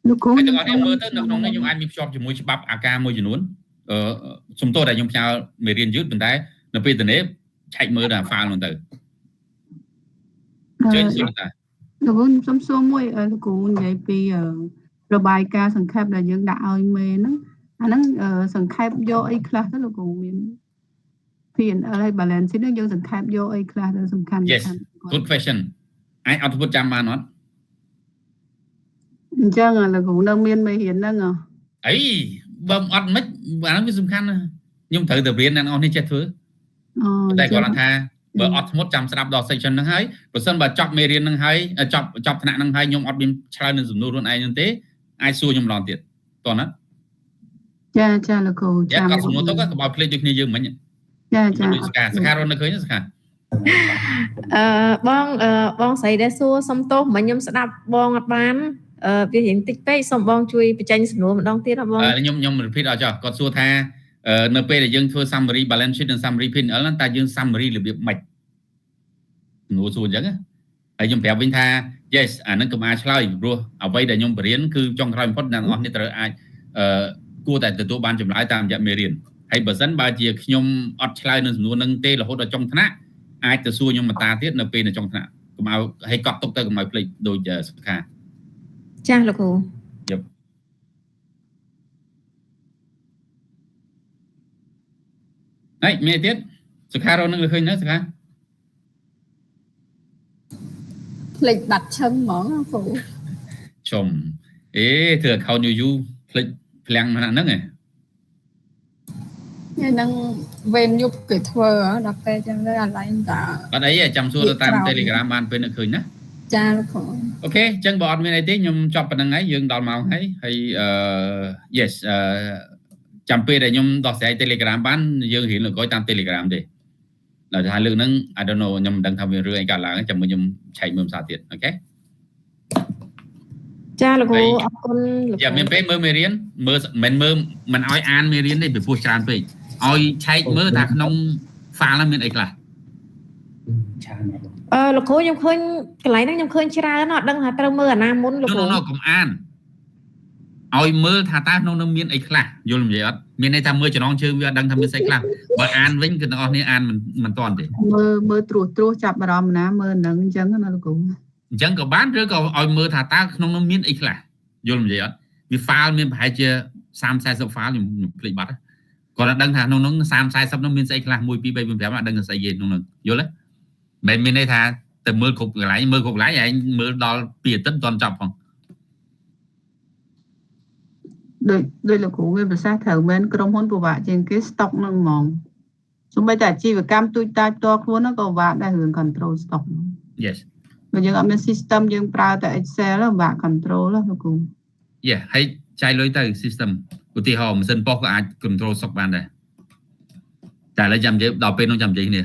លោកគ្រូ ហើយទាំងអស់នេះមើលទៅនៅក្នុងនេះខ្ញុំអាចមានភ្ជាប់ជាមួយច្បាប់អាការមួយចំនួនអឺសំទោសដែលខ្ញុំផ្ញើមេរៀនយឺតប៉ុន្តែនៅពេលទៅនេះឆែកមើលដល់ file នោះទៅជើញសួរតា លោកគ្រូខ្ញុំសុំសួរមួយលោកគ្រូនិយាយពីរបាយការណ៍សង្ខេបដែលយើងដាក់ឲ្យមេហ្នឹងអាហ្នឹងសង្ខេបយកអីខ្លះទៅលោកគ្រូមាន P&L ហើយ balance sheet ហ្នឹងយើងសង្ខេបយកអីខ្លះទៅសំខាន់ Yes, good question. អាចអត់ពុតចាំបានអត់ អញ្ចឹងលោកគ្រូនៅមានមេរៀនហ្នឹងហ៎ អីបើអត់មិនអាហ្នឹងវាសំខាន់ណាស់ខ្ញុំត្រូវតែរៀនអ្នកនរនេះចេះធ្វើ អូ តែគាត់ថាបើអត់ស្មុតចាំស្ដាប់ដល់ section ហ្នឹងហើយបើសិនបើចប់មេរៀនហ្នឹងហើយចប់ចប់ថ្នាក់ហ្នឹងហើយខ្ញុំអត់មានឆ្លើយនឹងសំណួរខ្លួនឯងហ្នឹងទេអាចសួរខ្ញុំម្ដងទៀតតោះណា ចាចាលោកគ្រូ យ៉ាគាត់សំណួរទៅក៏កុំឲ្យភ្លេចដូចគ្នាយើងមិញ ចាចា ដូចសកាសការត់នៅឃើញសកា អឺបងបងស្រីដែលសួរសុំទោសមិញខ្ញុំស្ដាប់បងអត់បានអឺវារៀងតិចពេកសូមបងជួយបញ្ចេញសំណួរម្ដងទៀតអត់បង ខ្ញុំខ្ញុំ repeat ឲ្យចុះគាត់សួរថានៅពេលដែលយើងធ្វើ summary balance sheet និង summary P&L ហ្នឹងតើយើង summary របៀបម៉េចសំណួរសួរអញ្ចឹងហើយខ្ញុំប្រាប់វិញថា yes អាហ្នឹងកុំអាចឆ្លើយព្រោះអ្វីដែលខ្ញុំបរៀនគឺចុងក្រោយបំផុតអ្នកទាំងអស់នេះត្រូវអាចអឺគួរតែទទួលបានចម្លើយតាមរយៈមេរៀនហើយបើសិនបើជាខ្ញុំអត់ឆ្លើយនឹងសំណួរហ្នឹងទេរហូតដល់ចុងថ្នាក់អាចទៅសួរខ្ញុំបន្តទៀតនៅពេលនៅចុងថ្នាក់កុំឲ្យហើយកត់ទុកទៅកុំឲ្យភ្លេចដូចសុខា ចាស់លោកគ្រូ យប់ហើយមានទៀតសុខារកនឹងឃើញនៅសុខា ភ្លេចបាត់ឈឹងហ្មងគ្រូ ជុំអេធ្វើ account យូរយូរភ្លេចភ្លាំងថ្នាក់ហ្នឹងឯង ថ្ងៃហ្នឹងវេនយប់គេធ្វើដល់ពេលចឹងទៅអាឡែងតា អត់អីទេចាំសួរទៅតាម Telegram បានពេលនឹកឃើញណា ចាលោកគ្រូ OK អញ្ចឹងបើអត់មានអីទេខ្ញុំចប់ប៉ុណ្្នឹងហើយយើងដល់ម៉ោងហើយហើយអឺ yes អឺចាំពេលដែលខ្ញុំដោះស្រាយ Telegram បានយើងរៀនលើក្រោយតាម Telegram ទេដល់ថាលើកហ្នឹង I don't know ខ្ញុំមិនដឹងថាមានរឿងអីកើតឡើងចាំមើលខ្ញុំឆែកមើលភាសាទៀត OK. ចាលោកគ្រូអរគុណលោក យ៉ាមានពេលមើលមេរៀនមើលមិនមើលមិនឲ្យអានមេរៀនទេពីព្រោះច្រើនពេកឲ្យឆែកមើលថាក្នុង file ហ្នឹងមានអីខ្លះ ឆានអត់ អឺលោកគ្រូខ្ញុំឃើញកន្លែងហ្នឹងខ្ញុំឃើញច្រើនអត់ដឹងថាត្រូវមើលអាណាមុនលោកគ្រូ នោះកុំអានឲ្យមើលថាតើក្នុងនោះមានអីខ្លះយល់និយាយអត់មានន័យថាមើលចំណងជើងវាអត់ដឹងថាមានស្អីខ្លះបើអានវិញគឺទាំងអស់គ្នាអានមិនមិនតាន់ទេ មើលមើលត្រួសត្រាសចាប់អារម្មណ៍ណាមើលហ្នឹងអញ្ចឹងណាលោកគ្រូ អញ្ចឹងក៏បានឬក៏ឲ្យមើលថាតើក្នុងនោះមានអីខ្លះយល់និយាយអត់វា file មានប្រហែលជា30 40 file ខ្ញុំភ្លេចបាត់គាត់អត់ដឹងថាក្នុងនោះ30 40នោះមានស្អីខ្លះ1 2 3 4 5អត់ដឹងថាស្អីគេក្នុងនោះយល់ទេមិនមានន័យថាទៅមើលគ្រប់កន្លែងមើលគ្រប់កន្លែងឯងមើលដល់ពីអាទិត្យមិនទាន់ចប់ផង ដូចដូចលោកគ្រូមានប្រសាសន៍ត្រូវមែនក្រុមហ៊ុនពិបាកជាងគេ stock ហ្នឹងហ្មងសូម្បីតែអាជីវកម្មទូចតាចផ្ទាល់ខ្លួនហ្នឹងក៏ពិបាកដែររឿង control stock ហ្នឹង Yes. បើយើងអត់មាន system យើងប្រើតែ Excel ពិបាក control ណាលោកគ្រូ Yeah ហើយចាយលុយទៅ system ឧទាហរណ៍ម៉ាស៊ីនប៉ុស្តិ៍ក៏អាច control stock បានដែរតែឥឡូវចាំនិយាយដល់ពេលនោះចាំនិយាយគ្នា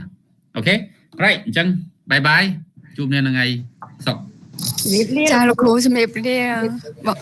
okay right អញ្ចឹង bye bye ជួបគ្នានៅថ្ងៃសុក្រ ជំរាបលា ចាលោកគ្រូជំរាបលាបង